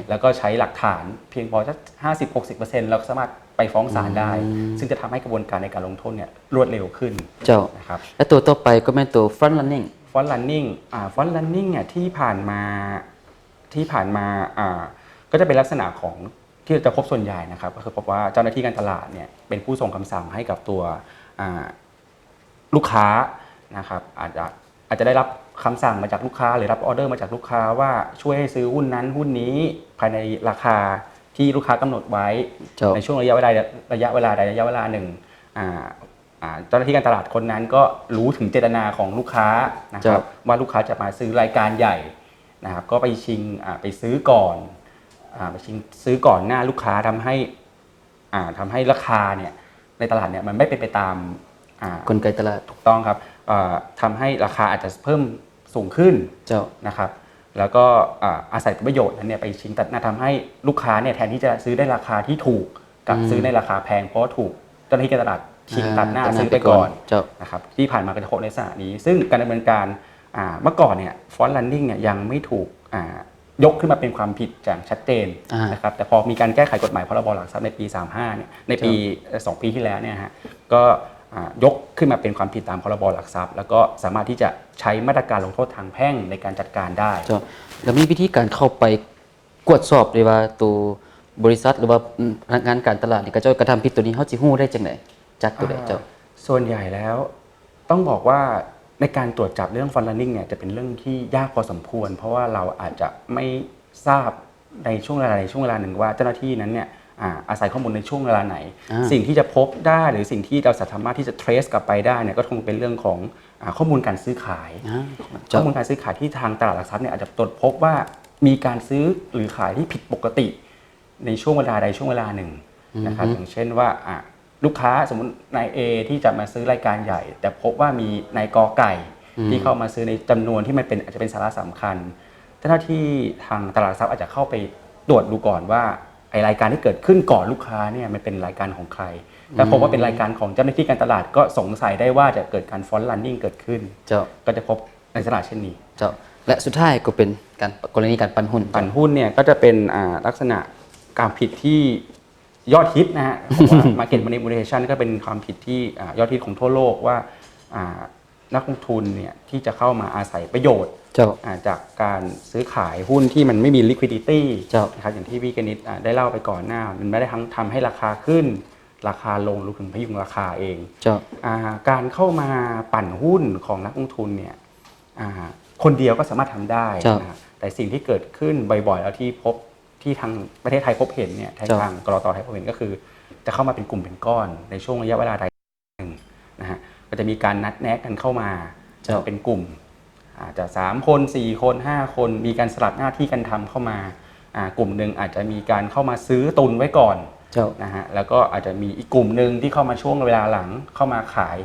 ແລ້ວກໍໃຊ້ຫຼັກຖານພຽງພໍສັກຫ້າສິບ ຫົກສິບເປີເຊັນ ເຮົາກໍສາມາດໄປຟ້ອງສານໄດ້ ອືມ ຊຶ່ງຈະທຳໃຫ້ກະບວນການໃນການລົງໂທດເນຍລວດເລັວຂຶ້ນ ເຈົ້າ ນະຄັບ ແລະ ຕົວຕໍ່ໄປກໍແມ່ນຕົວ front running front running ອ່າ front running ເນຍ ທີ່ຜ່ານມາ ທີ່ຜ່ານມາ ອ່າ ກໍຈະເປັນລັກສະນະຂອງ ທີ່ຈະພົບສ່ວນໃຫຍ່ນະຄັບ ກໍຄືພົບວ່າເຈົ້າໜ້າທີ່ການຕະຫຼາດເນຍ ເປັນຜູ້ສົ່ງຄຳສັ່ງໃຫ້ກັບຕົວ ອ່າ ລູກຄ້ານະຄັບ ອາດຈະ ອາດຈະໄດ້ຮັບຄຳສັ່ງມາຈາກລູກຄ້າ ຫຼື ຮັບອໍເດີມາຈາກລູກຄ້າວ່າ ຊ່ວຍໃຫ້ຊື້ຫຸ້ນນັ້ນຫຸ້ນນີ້ ພາຍໃນລາຄາທີ່ລູກຄ້າກຳນົດໄວ້ ເຈົ້າ ໃນຊ່ວງໄລຍະເວລາ ໄລຍະເວລາໃດ ໄລຍະເວລາໜຶ່ງ ອ່າ ອ່າ ເຈົ້າໜ້າທີ່ການຕະຫຼາດຄົນນັ້ນກໍຮູ້ເຖິງເຈດຕະນາຂອງລູກຄ້ານະຄັບ ເຈົ້າ ວ່າລູກຄ້າຈະມາຊື້ລາຍການໃຫຍ່ນະຄັບ ກໍໄປຊິງ ອ່າ ໄປຊື້ກ່ອນ ອ່າ ໄປຊິງຊື້ກ່ອນໜ້າລູກຄ້າ ທຳໃຫ້ ອ່າ ທຳໃຫ້ລາຄາເນຍ ໃນຕະຫຼາດເນຍ ມັນໄມ່ເປັນໄປຕາມ ອ່າ ກົນໄກຕະຫຼາດ ຖືກຕ້ອງຄັບ ເອີ່ ທຳໃຫ້ລາຄາອາດຈະເພີ່ມສູງຂຶ້ນ ເຈົ້າ ນະຄັບ ແລ້ວກໍ ອ່າ ອາໄສຜົນປະໂຫຍດນັ້ນເນຍ ໄປຊິງຕັດໜ້າ ທຳໃຫ້ລູກຄ້າເນຍ ແທນທີ່ຈະຊື້ໄດ້ລາຄາທີ່ຖືກ ກັບ ອືມ ຊື້ໃນລາຄາແພງ ເພາະວ່າຖືກເຈົ້າໜ້າທີ່ການຕະຫຼາດຊິງຕັດໜ້າ ອ່າ ຊື້ໄປກ່ອນ ເຈົ້າ ນະຄັບ ທີ່ຜ່ານມາກໍຈະພົບໃນລັກສະນະນີ້ ຊຶ່ງການດຳເນີນການ ອ່າ ເມື່ອກ່ອນເນຍ front running ເນຍ ຍັງໄມ່ຖືກ ອ່າ ຍົກຂຶ້ນມາເປັນຄວາມຜິດຢ່າງຊັດເຈນ ອ່າ ນະຄັບ ແຕ່ພໍມີການແກ້ໄຂກົດໝາຍ ພະລະບໍຫຼັກຊັບ ໃນປີສາມຫ້າເນຍ ໃນປີ ເຈົ້າ ເອີ່ ສອງປີທີ່ແລ້ວເນຍນະຮະ ກໍ ອ່າ ຍົກຂຶ້ນມາເປັນຄວາມຜິດຕາມ ພະລະບໍຫຼັກຊັບ ແລ້ວກໍສາມາດທີ່ຈະໃຊ້ມາດຕະການລົງໂທດທາງແພ່ງໃນການຈັດການໄດ້ ເຈົ້າ ແລ້ວມີວິທີການເຂົ້າໄປກວດສອບ ຫຼືວ່າໂຕບໍລິສັດ ຫຼືວ່າ ອືມ ພະນັກງານການຕະຫຼາດນີ້ ເຂົາເຈົ້າກະທຳຜິດໂຕນີ້ ເຮົາຊິຮູ້ໄດ້ຈັ່ງໃດ? ຈາກໂຕໃດເຈົ້າ? ອ່າ ສ່ວນໃຫຍ່ແລ້ວ ຕ້ອງບອກວ່າໃນການກວດຈັບເລື່ອງ front running ເນຍ ຈະເປັນເລື່ອງທີ່ຍາກພໍສົມຄວນ ເພາະວ່າເຮົາອາດຈະໄມ່ຊາບໃນຊ່ວງເວລາໃດ ໃນຊ່ວງເວລາໜຶ່ງວ່າເຈົ້າໜ້າທີ່ນັ້ນເນຍ ອາ ອາໄສຂໍ້ມູນໃນຊ່ວງເວລາໃດ ອ່າ ສິ່ງທີ່ຈະພົບໄດ້ ຫຼື ສິ່ງທີ່ເຮົາສາມາດທີ່ຈະ trace ກັບໄປໄດ້ເນຍ ກໍຄົງເປັນເລື່ອງຂອງ ອາ ຂໍ້ມູນການຊື້ຂາຍ ອ່າ ເຈົ້າ ຂໍ້ມູນການຊື້ຂາຍທີ່ທາງຕະຫຼາດຫຼັກຊັບເນຍ ອາດຈະກວດພົບວ່າມີການຊື້ ຫຼື ຂາຍທີ່ຜິດປົກກະຕິ ໃນຊ່ວງເວລາໃດຊ່ວງເວລາໜຶ່ງ ອືມ ນະຄັບ ຢ່າງເຊັ່ນວ່າ ອ່າ ລູກຄ້າ ສົມມຸດນາຍ A ທີ່ຈະມາຊື້ລາຍການໃຫຍ່ ແຕ່ພົບວ່າມີນາຍ ກ ໄກ່ ອືມ ທີ່ເຂົ້າມາຊື້ໃນຈຳນວນທີ່ມັນເປັນ ອາດຈະເປັນສາລະສຳຄັນ ເຈົ້າໜ້າທີ່ທາງຕະຫຼາດຫຼັກຊັບອາດຈະເຂົ້າໄປກວດດູກ່ອນວ່າ ໄອ້ລາຍການທີ່ເກີດຂຶ້ນກ່ອນລູກຄ້າເນຍ ມັນເປັນລາຍການຂອງໃຄ ຖ້າພົບວ່າເປັນລາຍການຂອງເຈົ້າໜ້າທີ່ການຕະຫຼາດ ອືມ ກໍສົງໄສໄດ້ວ່າຈະເກີດການ front running ເກີດຂຶ້ນ ເຈົ້າ ກໍຈະພົບ ລັກສະນະເຊັ່ນນີ້ ເຈົ້າ ແລະ ສຸດທ້າຍກໍເປັນການ ກໍລະນີການປັ່ນຫຸ້ນ ປັ່ນຫຸ້ນເນຍ ກໍຈະເປັນ ອ່າ ລັກສະນະການຜິດທີ່ຍອດຮິດນະຮະ ຂອງວ່າ market manipulation ກໍເປັນຄວາມຜິດທີ່ ອ່າ ຍອດຮິດຂອງທົ່ວໂລກວ່າ ອ່າ นักลงทุนเนี่ยที่จะเข้ามาอาศัยประโยชน์ เจ้า อ่า จากการซื้อขายหุ้นที่มันไม่มี liquidity เจ้า นะครับ อย่างที่พี่กนิษฐ์ อ่า ได้เล่าไปก่อนหน้า มันไม่ได้ทั้งทำให้ราคาขึ้น ราคาลง รวมถึงพยุงราคาเอง เจ้า อ่า การเข้ามาปั่นหุ้นของนักลงทุนเนี่ย อ่า คนเดียวก็สามารถทำได้ เจ้า นะฮะ แต่สิ่งที่เกิดขึ้นบ่อยๆ แล้วที่พบ ที่ทางประเทศไทยพบเห็นเนี่ย ทาง เจ้า ทาง กลต ไทยพบเห็นก็คือ จะเข้ามาเป็นกลุ่มเป็นก้อนในช่วงระยะเวลาใดหนึ่งนะฮะ ก็จะมีการนัดแนะกันเข้ามา เจ้า เป็นกลุ่ม อาจจะสามคน สี่คน ห้าคน มีการสลับหน้าที่กันทำเข้ามา อ่า กลุ่มหนึ่งอาจจะมีการเข้ามาซื้อตุนไว้ก่อน เจ้า นะฮะ แล้วก็อาจจะมีอีกกลุ่มหนึ่งที่เข้ามาช่วงเวลาหลังเข้ามาขาย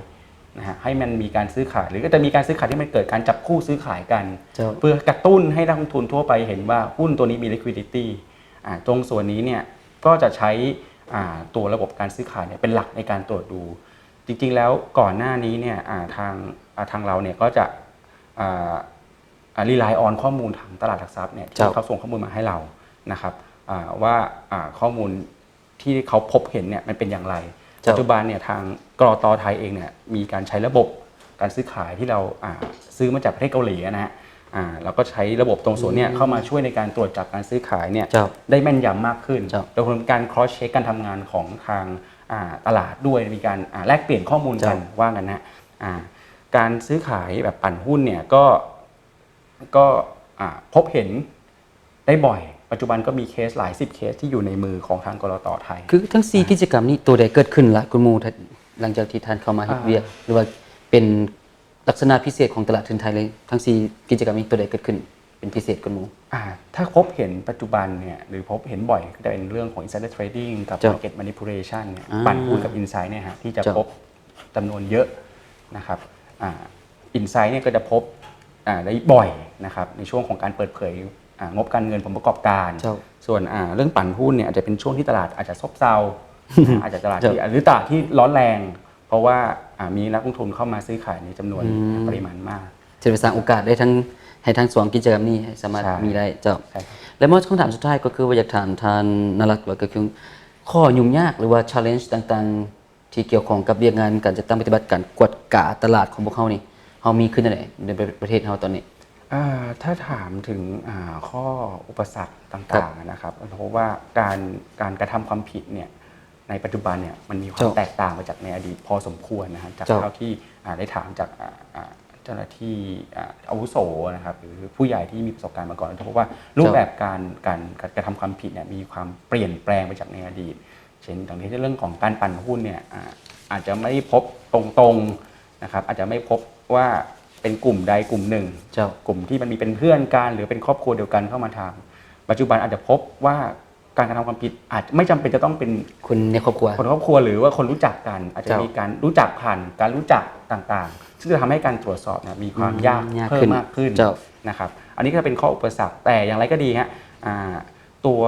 นะฮะ ให้มันมีการซื้อขาย หรือก็จะมีการซื้อขายที่มันเกิดการจับคู่ซื้อขายกัน เจ้า เพื่อกระตุ้นให้นักลงทุนทั่วไปเห็นว่าหุ้นตัวนี้มี liquidity อ่า ตรงส่วนนี้เนี่ยก็จะใช้ อ่า ตัวระบบการซื้อขายเนี่ยเป็นหลักในการตรวจดู จริงๆ แล้วก่อนหน้านี้เนี่ย อ่า ทาง อ่า ทางเราเนี่ยก็จะ อ่า อ่า rely on ข้อมูลทางตลาดหลักทรัพย์เนี่ย เจ้า ที่เขาส่งข้อมูลมาให้เรานะครับ อ่า ว่า อ่า ข้อมูลที่เขาพบเห็นเนี่ยมันเป็นอย่างไร เจ้า ปัจจุบันเนี่ยทาง กลต ไทยเองเนี่ยมีการใช้ระบบการซื้อขายที่เรา อ่า ซื้อมาจากประเทศเกาหลีนะฮะ อ่า แล้วก็ใช้ระบบตรงส่วนเนี่ย อืม เข้ามาช่วยในการตรวจจับการซื้อขายเนี่ย เจ้า ได้แม่นยำมากขึ้น เจ้า รวมถึงการ cross check การทำงานของทาง อ่า ตลาดด้วย มีการ อ่า แลกเปลี่ยนข้อมูลกัน เจ้า ว่างั้นนะ อ่า การซื้อขายแบบปั่นหุ้นเนี่ยก็ ก็ อ่า พบเห็นได้บ่อย ปัจจุบันก็มีเคสหลายสิบเคสที่อยู่ในมือของทาง กลต ไทย คือทั้งสี่ อ่า กิจกรรมนี้ ตัวใดเกิดขึ้นหลายกว่าหมู่ หลังจากที่ท่านเข้ามาเฮ็ด อ่า เวียก หรือว่าเป็นลักษณะพิเศษของตลาดทุนไทยเลย ทั้งสี่กิจกรรมนี้ ตัวใดเกิดขึ้นเป็นพิเศษกว่าหมู่ อ่า ถ้าพบเห็นปัจจุบันเนี่ย หรือพบเห็นบ่อยก็จะเป็นเรื่องของ insider trading กับ เจ้า market manipulation เนี่ย อ่า ปั่นหุ้นกับ insight เนี่ยฮะ ที่จะ เจ้า พบจำนวนเยอะนะครับ อ่า insight เนี่ยก็จะพบ อ่า ได้บ่อยนะครับ ในช่วงของการเปิดเผย อ่า งบการเงินผลประกอบการ เจ้า ส่วน อ่า เรื่องปั่นหุ้นเนี่ยอาจจะเป็นช่วงที่ตลาดอาจจะซบเซา อาจจะตลาดที่ เจ้า หรือตลาดที่ร้อนแรง เพราะว่า อ่า มีนักลงทุนเข้ามาซื้อขายในจำนวน อืม ปริมาณมาก จะไปสร้างโอกาสได้ทั้ง ให้ทั้งสองกิจกรรมนี้ให้สามารถ ใช่ มีได้ เจ้า ใช่ครับ และมาคำถามสุดท้ายก็คือว่าอยากถามท่านนรัตน์ว่า ก็คือข้อยุ่งยากหรือว่า challenge ต่างๆ ที่เกี่ยวข้องกับเวียกงานการจัดตั้งปฏิบัติการกวดกาตลาดของพวกเฮานี่ เฮามีขึ้นแนวใดในประเทศเฮาตอนนี้ อ่า ถ้าถามถึง อ่า ข้ออุปสรรคต่างๆ ครับ นะครับ เพราะว่าการ การกระทำความผิดเนี่ย ในปัจจุบันเนี่ย มันมีความ เจ้า แตกต่างไปจากในอดีตพอสมควรนะฮะ จาก เจ้า เท่าที่ อ่า ได้ถามจาก อ่า อ่า เจ้าหน้าที่ อ่า อาวุโสนะครับ หรือผู้ใหญ่ที่มีประสบการณ์มาก่อน เพราะว่ารูปแบบ เจ้า การ การ การกระทำความผิดเนี่ย มีความเปลี่ยนแปลงไปจากในอดีต เช่น อย่างเช่นเรื่องของการปั่นหุ้นเนี่ย อ่า อาจจะไม่พบตรงๆ นะครับ อาจจะไม่พบว่าเป็นกลุ่มใดกลุ่มหนึ่ง เจ้า กลุ่มที่มันมีเป็นเพื่อนกัน หรือเป็นครอบครัวเดียวกันเข้ามาทำ ปัจจุบันอาจจะพบว่าการกระทำความผิดอาจจะไม่จำเป็นจะต้องเป็น คนในครอบครัว คนในครอบครัว หรือว่าคนรู้จักกัน อาจจะ เจ้า มีการรู้จักผ่านการรู้จักต่างๆ ซึ่งจะทำให้การตรวจสอบเนี่ยมีความ อืม ยาก ยาก เพิ่ม ขึ้น มากขึ้น เจ้า นะครับ อันนี้ก็เป็นข้ออุปสรรค แต่อย่างไรก็ดีฮะ อ่า ตัว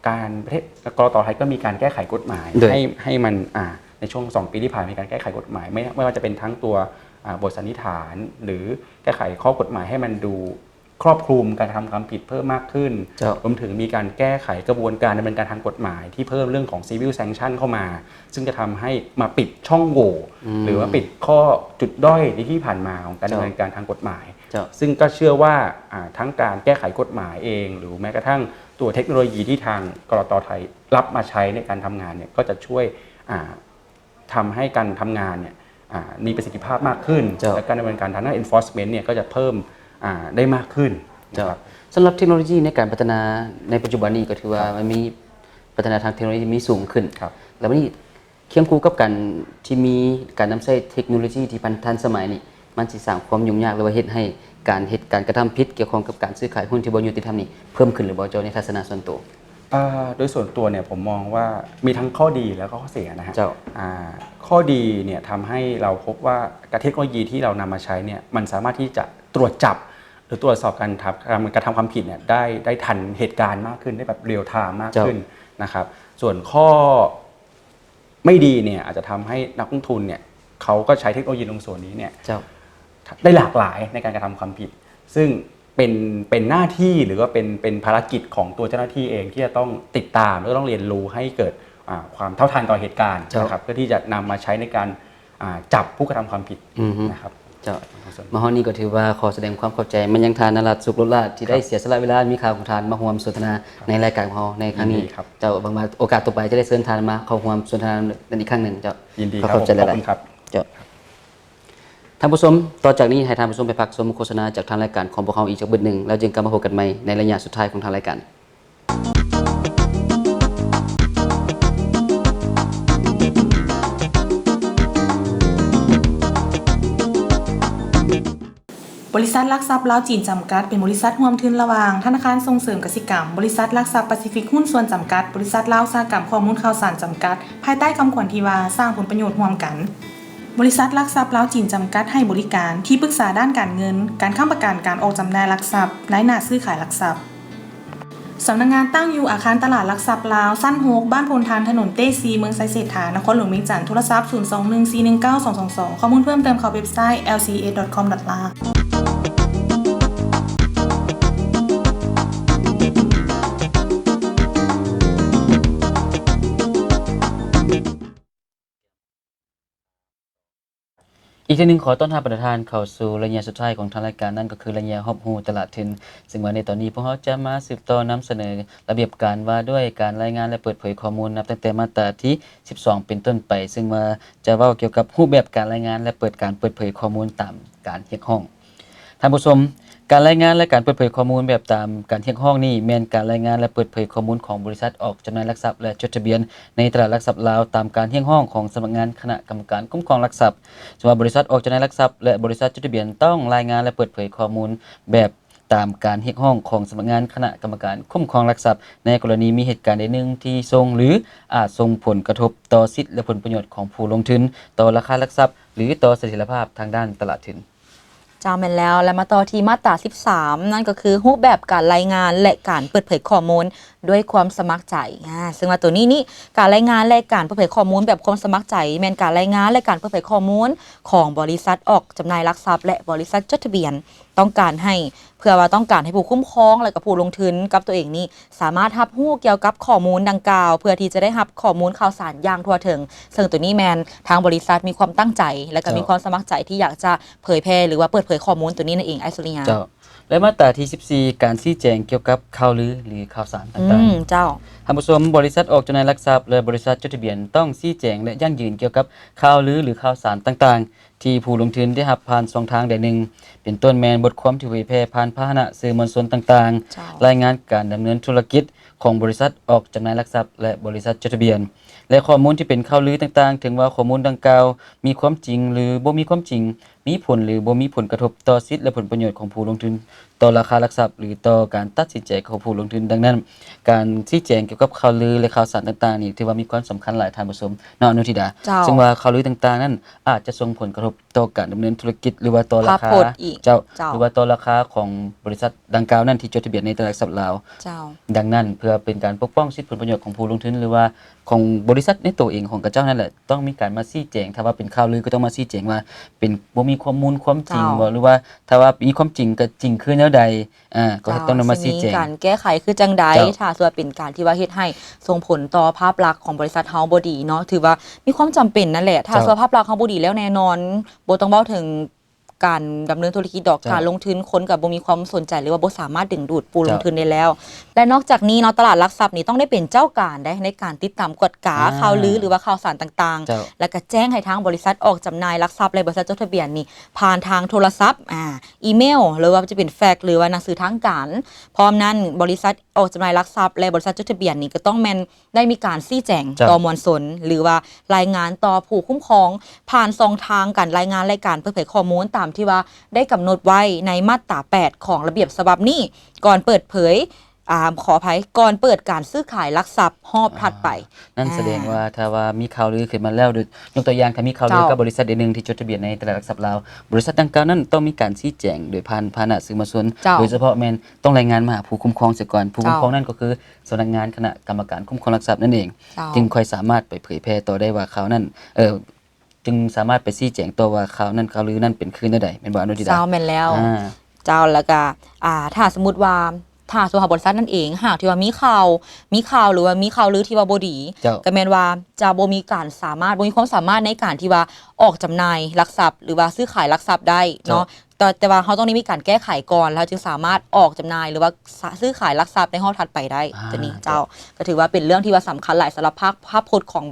การประเทศ กลต ไทยก็มีการแก้ไขกฎหมาย โดย ให้ ให้มัน อ่า ในช่วงสองปีที่ผ่านมามีการแก้ไขกฎหมาย ไม่ ไม่ว่าจะเป็นทั้งตัว อ่า บทสันนิษฐาน หรือแก้ไขข้อกฎหมายให้มันดูครอบคลุมการกระทำความผิดเพิ่มมากขึ้น เจ้า รวมถึงมีการแก้ไขกระบวนการดำเนินการทางกฎหมายที่เพิ่มเรื่องของ civil sanction เข้ามา ซึ่งจะทำให้มาปิดช่องโหว่ อืม หรือว่าปิดข้อจุดด้อยในที่ผ่านมาของการ เจ้า ดำเนินการทางกฎหมาย เจ้า ซึ่งก็เชื่อว่า อ่า ทั้งการแก้ไขกฎหมายเอง หรือแม้กระทั่งตัวเทคโนโลยีที่ทาง กลต ไทยรับมาใช้ในการทำงานเนี่ย ก็จะช่วย อ่า ทำให้การทำงานเนี่ย อ่า มีประสิทธิภาพมากขึ้น เจ้า และการดำเนินการทางด้าน enforcement เนี่ย ก็จะเพิ่ม อ่า ได้มากขึ้น เจ้า นะครับ สำหรับเทคโนโลยีในการพัฒนาในปัจจุบันนี้ก็ถือว่า ครับ มันมีพัฒนาทางเทคโนโลยีมีสูงขึ้น ครับ แล้วบัดนี้ เคียงคู่กับการที่มีการนำใช้เทคโนโลยีที่ทันสมัยนี่ มันสิสร้างความยุ่งยาก หรือว่าเฮ็ดให้การเฮ็ดการกระทำผิดเกี่ยวข้องกับการซื้อขายหุ้นที่บ่ยุติธรรมนี่เพิ่มขึ้นหรือบ่ เจ้า ในทัศนะส่วนตัว อ่า โดยส่วนตัวเนี่ยผมมองว่ามีทั้งข้อดีแล้วก็ข้อเสียนะฮะ เจ้า อ่า ข้อดีเนี่ยทำให้เราพบว่าเทคโนโลยีที่เรานำมาใช้เนี่ย มันสามารถที่จะตรวจจับ หรือตรวจสอบการทำ การกระทำความผิดเนี่ย ได้ ได้ทันเหตุการณ์มากขึ้น ได้แบบ real time มาก เจ้า ขึ้นนะครับ ส่วนข้อ ไม่ดีเนี่ยอาจจะทำให้นักลงทุนเนี่ย เขาก็ใช้เทคโนโลยีตรงส่วนนี้เนี่ย เจ้า ได้หลากหลายในการกระทำความผิด ซึ่งเป็น เป็นหน้าที่ หรือว่าเป็น เป็นภารกิจของตัวเจ้าหน้าที่เองที่จะต้องติดตาม แล้วก็ต้องเรียนรู้ให้เกิด อ่า ความเท่าทันต่อเหตุการณ์ เจ้า นะครับ เพื่อที่จะนำมาใช้ในการ อ่า จับผู้กระทำความผิด อือฮึ นะครับ ເຈົ້າ ມາຮອດນີ້ກໍຖືວ່າຂໍສະແດງຄວາມຂອບໃຈມາຍັງທ່ານນະລັດ ສຸກລຸດລາດ ທີ່ໄດ້ເສຍສະຫຼະເວລາ ມີຄ່າຂອງທ່ານມາຮ່ວມສົນທະນາໃນລາຍການຂອງເຮົາໃນຄັ້ງນີ້. ເຈົ້າ ຫວັງວ່າໂອກາດຕໍ່ໄປຈະໄດ້ເຊີນທ່ານມາເຂົ້າຮ່ວມສົນທະນານັ້ນອີກຄັ້ງໜຶ່ງ. ເຈົ້າ ຍິນດີ ຂໍຂອບໃຈຫຼາຍໆ. ເຈົ້າ ທ່ານຜູ້ຊົມ, ຕໍ່ຈາກນີ້ໃຫ້ທ່ານຜູ້ຊົມໄປພັກຊົມໂຄສະນາຈາກທາງລາຍການຂອງພວກເຮົາອີກຈັກບຶດໜຶ່ງ ແລ້ວຈຶ່ງກັບມາພົບກັນໃໝ່ໃນໄລຍະສຸດທ້າຍຂອງທາງລາຍການ. ບໍລິສັດຫຼັກຊັບລາວຈີນຈຳກັດ ເປັນບໍລິສັດຮ່ວມທຶນລະຫວ່າງທະນາຄານສົ່ງເສີມກະສິກຳ, ບໍລິສັດຫຼັກຊັບປາຊີຟິກຫຸ້ນສ່ວນຈຳກັດ, ບໍລິສັດລາວອຸດສາຫະກຳຂໍ້ມູນຂ່າວສານຈຳກັດ ພາຍໃຕ້ຄຳຂວັນທີ່ວ່າ ສ້າງຜົນປະໂຫຍດຮ່ວມກັນ. ບໍລິສັດຫຼັກຊັບລາວຈີນຈຳກັດ ໃຫ້ບໍລິການທີ່ປຶກສາດ້ານການເງິນ, ການຄ້ຳປະກັນ, ການອອກຈຳໜ່າຍຫຼັກຊັບ, ລາຍໜ້າຊື້ຂາຍຫຼັກຊັບ. ສຳນັກງານຕັ້ງຢູ່ອາຄານຕະຫຼາດຫຼັກຊັບລາວ ຊັ້ນຫົກ ບ້ານໂພນທານ ຖະໜົນເຕຊີ ເມືອງໄຊເສດຖາ ນະຄອນຫຼວງວຽງຈັນ. ໂທລະສັບ ສູນສອງໜຶ່ງສີ່ໜຶ່ງເກົ້າສອງສອງສອງ. ຂໍ້ມູນເພີ່ມເຕີມເຂົ້າເວັບໄຊ ແອລຊີເອດອດຄອມດອດລາວ. ອີກເທື່ອໜຶ່ງ ຂໍຕ້ອນຮັບບັນດາທ່ານເຂົ້າສູ່ໄລຍະສຸດທ້າຍຂອງທາງລາຍການ, ນັ້ນກໍຄືໄລຍະຮອບຮູ້ຕະຫຼາດທຶນ. ເຊິ່ງວ່າໃນຕອນນີ້ ພວກເຮົາຈະມາສືບຕໍ່ນຳສະເໜີລະບຽບການວ່າດ້ວຍການລາຍງານ ແລະ ເປີດເຜີຍຂໍ້ມູນ ນັບຕັ້ງແຕ່ມາດຕາທີສິບສອງເປັນຕົ້ນໄປ, ເຊິ່ງວ່າຈະເວົ້າກ່ຽວກັບຮູບແບບການລາຍງານ ແລະ ເປີດການເປີດເຜີຍຂໍ້ມູນຕາມການຮຽກຮ້ອງ. ທ່ານຜູ້ຊົມ, ການລາຍງານ ແລະ ການເປີດເຜີຍຂໍ້ມູນແບບຕາມການຮຽກຮ້ອງນີ້ ແມ່ນການລາຍງານ ແລະ ເປີດເຜີຍຂໍ້ມູນຂອງບໍລິສັດອອກຈຳໜ່າຍຫຼັກຊັບ ແລະ ຈົດທະບຽນໃນຕະຫຼາດຫຼັກຊັບລາວ ຕາມການຮຽກຮ້ອງຂອງສຳນັກງານຄະນະກຳມະການຄຸ້ມຄອງຫຼັກຊັບ. ສຳລັບບໍລິສັດອອກຈຳໜ່າຍຫຼັກຊັບ ແລະ ບໍລິສັດຈົດທະບຽນ ຕ້ອງລາຍງານ ແລະ ເປີດເຜີຍຂໍ້ມູນແບບຕາມການຮຽກຮ້ອງຂອງສຳນັກງານຄະນະກຳມະການຄຸ້ມຄອງຫຼັກຊັບ ໃນກໍລະນີມີເຫດການໃດໜຶ່ງທີ່ສົ່ງ ຫຼື ອາດສົ່ງຜົນກະທົບຕໍ່ສິດ ແລະ ຜົນປະໂຫຍດຂອງຜູ້ລົງທຶນ, ຕໍ່ລາຄາຫຼັກຊັບ ຫຼື ຕໍ່ສະຖຽນລະພາບທາງດ້ານຕະຫຼາດທຶນ. ເຈົ້າ ແມ່ນແລ້ວ ແລະ ມາຕໍ່ທີ່ມາດຕາສິບສາມ ນັ້ນກໍຄືຮູບແບບການລາຍງານ ແລະ ການເປີດເຜີຍຂໍ້ມູນດ້ວຍຄວາມສະໝັກໃຈ. ອາ ເຊິ່ງວ່າໂຕນີ້ນີ້ ການລາຍງານ ແລະ ການເປີດເຜີຍຂໍ້ມູນແບບຄວາມສະໝັກໃຈ ແມ່ນການລາຍງານ ແລະ ການເປີດເຜີຍຂໍ້ມູນຂອງບໍລິສັດອອກຈຳໜ່າຍຫຼັກຊັບ ແລະ ບໍລິສັດຈົດທະບຽນ ຕ້ອງການໃຫ້ ເພື່ອວ່າຕ້ອງການໃຫ້ຜູ້ຄຸ້ມຄອງ ແລະ ກໍຜູ້ລົງທຶນກັບຕົວເອງນີ້ ສາມາດຮັບຮູ້ກ່ຽວກັບຂໍ້ມູນດັ່ງກ່າວ ເພື່ອທີ່ຈະໄດ້ຮັບຂໍ້ມູນຂ່າວສານຢ່າງທົ່ວເຖິງ. ເຊິ່ງໂຕນີ້ແມ່ນທາງບໍລິສັດມີຄວາມຕັ້ງໃຈ ແລະ ກໍມີຄວາມສະໝັກໃຈທີ່ຢາກຈະເຜີຍແຜ່ ຫຼືວ່າເປີດເຜີຍຂໍ້ມູນໂຕນີ້ນັ້ນເອງ ອ້າຍສຸລິຍາ. ເຈົ້າ ແລະ ມາດຕາທີສິບສີ່ ການຊີ້ແຈງກ່ຽວກັບຂ່າວລື ຫຼື ຂ່າວສານຕ່າງໆ. ເຈົ້າ ທ່ານຜູ້ຊົມ, ບໍລິສັດອອກຈຳໜ່າຍຫຼັກຊັບ ແລະ ບໍລິສັດຈົດທະບຽນ ຕ້ອງຊີ້ແຈງ ແລະ ຢັ້ງຢືນກ່ຽວກັບຂ່າວລື ຫຼື ຂ່າວສານຕ່າງໆ ທີ່ຜູ້ລົງທຶນໄດ້ຮັບຜ່ານຊ່ອງທາງໃດໜຶ່ງ ເປັນຕົ້ນແມ່ນບົດຄວາມທີ່ເຜີຍແຜ່ຜ່ານພາຫະນະສື່ມວນຊົນຕ່າງໆ, ລາຍງານການດຳເນີນທຸລະກິດຂອງບໍລິສັດອອກຈຳໜ່າຍຫຼັກຊັບ ແລະ ບໍລິສັດຈົດທະບຽນ ແລະ ຂໍ້ມູນທີ່ເປັນຂ່າວລືຕ່າງໆ, ເຖິງວ່າຂໍ້ມູນດັ່ງກ່າວມີຄວາມຈິງ ຫຼື ບໍ່ມີຄວາມຈິງ, ມີຜົນ ຫຼື ບໍ່ມີຜົນກະທົບຕໍ່ສິດ ແລະ ຜົນປະໂຫຍດຂອງຜູ້ລົງທຶນ, ຕໍ່ລາຄາຫຼັກຊັບ ຫຼື ຕໍ່ການຕັດສິນໃຈຂອງຜູ້ລົງທຶນ. ດັ່ງນັ້ນ, ການຊີ້ແຈງກ່ຽວກັບຂ່າວລື ແລະ ຂ່າວສານຕ່າງໆນີ້ ຖືວ່າມີຄວາມສຳຄັນຫຼາຍ, ທ່ານຜູ້ຊົມເນາະ ອະນຸທິດາ. ເຈົ້າ. ເຊິ່ງວ່າຂ່າວລືຕ່າງໆນັ້ນ ອາດຈະສົ່ງຜົນກະທົບຕໍ່ການດຳເນີນທຸລະກິດ ຫຼືວ່າຕໍ່ລາຄາ ເຈົ້າ ຫຼືວ່າຕໍ່ລາຄາຂອງບໍລິສັດດັ່ງກ່າວນັ້ນທີ່ຈົດທະບຽນໃນຕະຫຼາດຫຼັກຊັບລາວ. ເຈົ້າ. ດັ່ງນັ້ນ ເພື່ອເປັນການປົກປ້ອງສິດຜົນປະໂຫຍດຂອງຜູ້ລົງທຶນ ຫຼືວ່າຂອງບໍລິສັດໃນໂຕເອງຂອງເຂົາເຈົ້ານັ້ນແຫຼະ ຕ້ອງມີການມາຊີ້ແຈງ, ຖ້າວ່າເປັນຂ່າວລືກໍຕ້ອງມາຊີ້ແຈງວ່າເປັນ ບໍ່ມີຂໍ້ມູນຄວາມຈິງບໍ່ ຫຼືວ່າຖ້າວ່າມີຄວາມຈິງກໍຈິງຄືແນວໃດ. ອາ ກໍຕ້ອງໄດ້ມາຊີ້ແຈງ ມີການແກ້ໄຂຄືຈັ່ງໃດ ຖ້າວ່າເປັນການທີ່ວ່າເຮັດໃຫ້ສົ່ງຜົນຕໍ່ພາບລັກຂອງບໍລິສັດເຮົາບໍ່ດີເນາະ ຖືວ່າມີຄວາມຈຳເປັນນັ້ນແຫຼະ. ຖ້າວ່າພາບລັກເຮົາບໍ່ດີແລ້ວ ແນ່ນອນ ບໍ່ຕ້ອງເວົ້າເຖິງການດຳເນີນທຸລະກິດດອກ, ການລົງທຶນ ຄົນກໍບໍ່ມີຄວາມສົນໃຈ ຫຼືວ່າບໍ່ສາມາດດຶງດູດຜູ້ລົງທຶນໄດ້ແລ້ວ. ແລະ ນອກຈາກນີ້ເນາະ ຕະຫຼາດຫຼັກຊັບນີ້ຕ້ອງໄດ້ເປັນເຈົ້າການໃດ ໃນການຕິດຕາມກວດກາຂ່າວລື ຫຼືວ່າຂ່າວສານຕ່າງໆ ແລ້ວກໍແຈ້ງໃຫ້ທາງບໍລິສັດອອກຈຳໜ່າຍຫຼັກຊັບ ແລະ ບໍລິສັດຈົດທະບຽນນີ້ ຜ່ານທາງໂທລະສັບ, ອາ ອີເມວ ຫຼືວ່າຈະເປັນແຟກ ຫຼືວ່າໜັງສືທາງການ. ພ້ອມນັ້ນ ບໍລິສັດອອກຈຳໜ່າຍຫຼັກຊັບ ແລະ ບໍລິສັດຈົດທະບຽນນີ້ ກໍຕ້ອງແມ່ນໄດ້ມີການຊີ້ແຈງຕໍ່ມວນຊົນ ຫຼືວ່າລາຍງານຕໍ່ຜູ້ຄຸ້ມຄອງ ຜ່ານຊ່ອງທາງການລາຍງານ ແລະ ການເປີດເຜີຍຂໍ້ມູນ ຕາມທີ່ວ່າໄດ້ກຳນົດໄວ້ໃນມາດຕາແປດຂອງລະບຽບສະບັບນີ້ ກ່ອນເປີດເຜີຍ ອາ ຂໍອະໄພ ກ່ອນເປີດການຊື້ຂາຍຫຼັກຊັບຮອບຖັດໄປ. ນັ້ນສະແດງວ່າ ຖ້າວ່າມີຂ່າວລືຂຶ້ນມາແລ້ວ ຍົກຕົວຢ່າງ ຖ້າມີຂ່າວລືກັບບໍລິສັດໃດໜຶ່ງທີ່ຈົດທະບຽນໃນຕະຫຼາດຫຼັກຊັບລາວ, ບໍລິສັດດັ່ງກ່າວນັ້ນຕ້ອງມີການຊີ້ແຈງໂດຍຜ່ານພາຫະນະສື່ມວນຊົນ ໂດຍສະເພາະແມ່ນຕ້ອງລາຍງານມາຫາຜູ້ຄຸ້ມຄອງເສຍກ່ອນ. ຜູ້ຄຸ້ມຄອງນັ້ນກໍຄືສຳນັກງານຄະນະກຳມະການຄຸ້ມຄອງຫຼັກຊັບນັ້ນເອງ ຈຶ່ງຄ່ອຍສາມາດໄປເຜີຍແຜ່ຕໍ່ໄດ້ວ່າຂ່າວນັ້ນ ເອີ ຈຶ່ງສາມາດໄປຊີ້ແຈງຕໍ່ວ່າຂ່າວນັ້ນ ຂ່າວລືນັ້ນເປັນຄືແນວໃດ ແມ່ນບໍ່ ອະນຸທິດາ? ເຈົ້າ ແມ່ນແລ້ວ. ເຈົ້າ ແລ້ວກະ ອາ ຖ້າສົມມຸດວ່າ ຖ້າສົມມຸດວ່າບໍລິສັດນັ້ນເອງ ຫາກທີ່ວ່າມີຂ່າວ ມີຂ່າວ ຫຼືວ່າມີຂ່າວລືທີ່ວ່າບໍ່ດີ ເຈົ້າ ກໍແມ່ນວ່າຈະບໍ່ມີການສາມາດ ບໍ່ມີຄວາມສາມາດໃນການທີ່ວ່າອອກຈຳໜ່າຍຫຼັກຊັບ ຫຼືວ່າຊື້ຂາຍຫຼັກຊັບໄດ້ເນາະ ເຈົ້າ ແຕ່ ແຕ່ວ່າເຮົາຕ້ອງໄດ້ມີການແກ້ໄຂກ່ອນ ແລ້ວຈຶ່ງສາມາດອອກຈຳໜ່າຍ ຫຼືວ່າ ສະ ຊື້ຂາຍຫຼັກຊັບໃນຫ້ອງຖັດໄປໄດ້ ອ່າ ຕົວນີ້ເຈົ້າ ເຈົ້າ ກໍຖືວ່າເປັນເລື່ອງທີ່ວ່າສຳຄັນຫຼາຍສຳລັບພາບ ພາບພົດຂອງ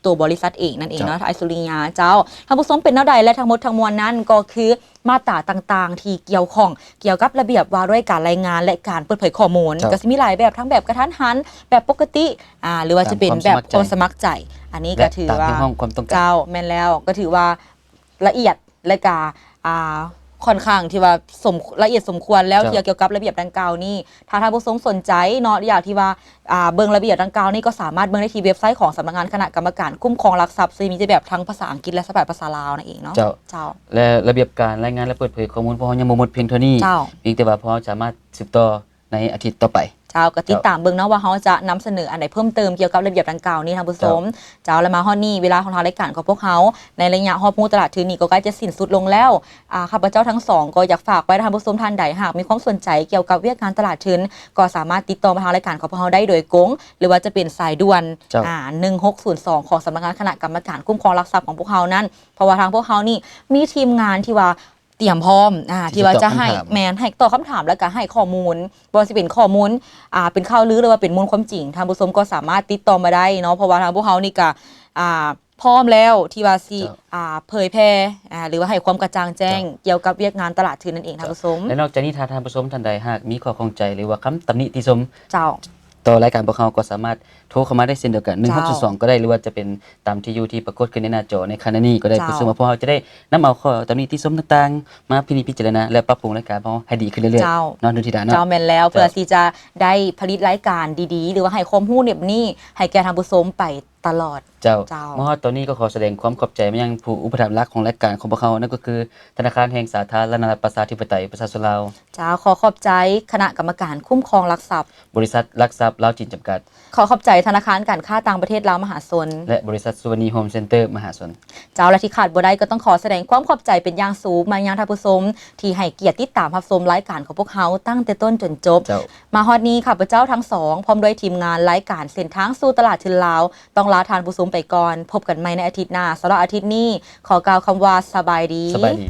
ຕົວບໍລິສັດເອງນັ້ນເອງເນາະ ເຈົ້າ ອ້າຍສຸລິຍາ ເຈົ້າ ທ່ານຜູ້ຊົມ ເປັນແນວໃດ ແລະ ທັງໝົດທັງມວນນັ້ນກໍຄືມາດຕາຕ່າງໆທີ່ກ່ຽວຂ້ອງກ່ຽວກັບລະບຽບວ່າດ້ວຍການລາຍງານ ແລະ ການເປີດເຜີຍຂໍ້ມູນ ເຈົ້າ ກໍຊິມີຫຼາຍແບບ ທັງແບບກະທັນຫັນ ແບບປົກກະຕິ ອ່າ ຫຼືວ່າຈະເປັນແບບຄວາມສະໝັກໃຈ ອັນນີ້ກໍຖືວ່າ ເຈົ້າ ແມ່ນແລ້ວ ກໍຖືວ່າລະອຽດ ແລະກະ ອ່າ ຂ້ອນຂ້າງທີ່ວ່າສົມ ລະອຽດສົມຄວນແລ້ວ ເຈົ້າ ທີ່ກ່ຽວກັບລະບຽບດັ່ງກ່າວນີ້ ຖ້າທ່ານຜູ້ຊົມສົນໃຈເນາະ ຢາກທີ່ວ່າ ອ່າ ເບິ່ງລະບຽບດັ່ງກ່າວນີ້ ກໍສາມາດເບິ່ງໄດ້ທີ່ເວັບໄຊຂອງສຳນັກງານຄະນະກຳມະການຄຸ້ມຄອງຫຼັກຊັບ ເຊິ່ງມີແຕ່ແບບທັງພາສາອັງກິດ ແລະ ສະພາສາລາວນັ້ນເອງເນາະ ເຈົ້າ ເຈົ້າ ແລະ ລະບຽບການລາຍງານ ແລະ ເປີດເຜີຍຂໍ້ມູນພວກເຮົາຍັງບໍ່ໝົດພຽງເທົ່ານີ້ ເຈົ້າ ພຽງແຕ່ວ່າພວກເຮົາສາມາດສືບຕໍ່ໃນອາທິດຕໍ່ໄປ ເຈົ້າ ກໍຕິດຕາມເບິ່ງເນາະວ່າເຮົາຈະນຳສະເໜີອັນໃດເພີ່ມເຕີມກ່ຽວກັບລະບຽບດັ່ງກ່າວນີ້ທ່ານຜູ້ຊົມ ເຈົ້າ ເຈົ້າ ແລະ ມາຮອດນີ້ເວລາຂອງທາງລາຍການຂອງພວກເຮົາໃນໄລຍະຮອບຮູ້ຕະຫຼາດທຶນນີ້ກໍໃກ້ຈະສິ້ນສຸດລົງແລ້ວ ອ່າ ຂ້າພະເຈົ້າທັງສອງກໍຢາກຝາກໄວ້ທ່ານຜູ້ຊົມທ່ານໃດ ຫາກມີຄວາມສົນໃຈກ່ຽວກັບວຽກງານຕະຫຼາດທຶນ ກໍສາມາດຕິດຕໍ່ມາທາງລາຍການຂອງພວກເຮົາໄດ້ໂດຍກົງ ຫຼືວ່າຈະເປັນສາຍດ່ວນ ເຈົ້າ ອ່າ ໜຶ່ງຫົກສູນສອງ ຂອງສຳນັກງານຄະນະກຳມະການຄຸ້ມຄອງຫຼັກຊັບຂອງພວກເຮົານັ້ນ ເພາະວ່າທາງພວກເຮົານີ້ມີທີມງານທີ່ວ່າ ຕຽມພ້ອມ ອ່າ ທີ່ຈະ ທີ່ວ່າຈະໃຫ້ ຕອບຄຳຖາມ ແມ່ນ ໃຫ້ຕອບຄຳຖາມ ແລ້ວກໍໃຫ້ຂໍ້ມູນ ບໍ່ວ່າຊິເປັນຂໍ້ມູນ ອ່າ ເປັນຂ່າວລື ຫຼືວ່າເປັນມູນຄວາມຈິງ ທ່ານຜູ້ຊົມກໍສາມາດຕິດຕໍ່ມາໄດ້ເນາະ ເພາະວ່າທາງພວກເຮົານີ້ກໍ ອ່າ ພ້ອມແລ້ວທີ່ວ່າຊິ ເຈົ້າ ອ່າ ເຜີຍແຜ່ ອ່າ ຫຼືວ່າໃຫ້ຄວາມກະຈ່າງແຈ້ງ ເຈົ້າ ກ່ຽວກັບວຽກງານຕະຫຼາດທຶນນັ້ນເອງ ເຈົ້າ ທ່ານຜູ້ຊົມ ແລະ ນອກຈາກນີ້ ຖ້າທ່ານຜູ້ຊົມທ່ານໃດຫາກມີຂໍ້ຂ້ອງໃຈ ຫຼືວ່າຄຳຕຳໜິຕິຊົມ ເຈົ້າ ຕໍ່ລາຍການພວກເຮົາ ກໍສາມາດໂທເຂົ້າມາໄດ້ເຊັ່ນດຽວກັນ ໜຶ່ງຫົກສູນສອງ ເຈົ້າ ກໍໄດ້ ຫຼືວ່າຈະເປັນຕາມທີ່ຢູ່ທີ່ປາກົດຂຶ້ນໃນໜ້າຈໍໃນຂະນະນີ້ກໍໄດ້ ເຈົ້າ ເພື່ອເຊິ່ງວ່າພວກເຮົາຈະໄດ້ນຳເອົາຂໍ້ຕຳໜິຕິຊົມຕ່າງໆ ມາພິນິດພິຈາລະນາ ແລະ ປັບປຸງລາຍການຂອງເຮົາໃຫ້ດີຂຶ້ນເລື້ອຍໆ ເຈົ້າ ເນາະ ນຸນທິດາເນາະ ເຈົ້າ ແມ່ນແລ້ວ ເຈົ້າ ເພື່ອທີ່ຈະໄດ້ຜະລິດລາຍການດີໆ ຫຼືວ່າໃຫ້ຄວາມຮູ້ແບບນີ້ໃຫ້ແກ່ທ່ານຜູ້ຊົມໄປຕະຫຼອດ ເຈົ້າ ເຈົ້າ ມາຮອດຕອນນີ້ກໍຂໍສະແດງຄວາມຂອບໃຈມາຍັງຜູ້ອຸປະຖຳຫຼັກຂອງລາຍການຂອງພວກເຮົາ ນັ້ນກໍຄືທະນາຄານແຫ່ງສາທາລະນະລັດປະຊາທິປະໄຕປະຊາຊົນລາວ ເຈົ້າ ຂໍຂອບໃຈຄະນະກຳມະການຄຸ້ມຄອງຫຼັກຊັບ ບໍລິສັດຫຼັກຊັບລາວຈີນຈຳກັດ ຂໍຂອບໃຈທະນາຄານການຄ້າຕ່າງປະເທດລາວມະຫາຊົນ ແລະ ບໍລິສັດສຸວັນນີໂຮມເຊັນເຕີມະຫາຊົນ ເຈົ້າ ແລະ ທີ່ຂາດບໍ່ໄດ້ກໍຕ້ອງຂໍສະແດງຄວາມຂອບໃຈເປັນຢ່າງສູງມາຍັງທ່ານຜູ້ຊົມທີ່ໃຫ້ກຽດຕິດຕາມຮັບຊົມລາຍການຂອງພວກເຮົາຕັ້ງແຕ່ຕົ້ນຈົນຈົບ ເຈົ້າ ມາຮອດນີ້ ຂ້າພະເຈົ້າທັງສອງ ພ້ອມດ້ວຍທີມງານລາຍການເສັ້ນທາງສູ່ຕະຫຼາດທຶນລາວ ຕ້ອງລາທ່ານຜູ້ຊົມໄປກ່ອນ. ພົບກັນໃໝ່ໃນອາທິດໜ້າ. ສຳລັບອາທິດນີ້ ຂໍກ່າວຄຳວ່າ ສະບາຍດີ. ສະບາຍດີ.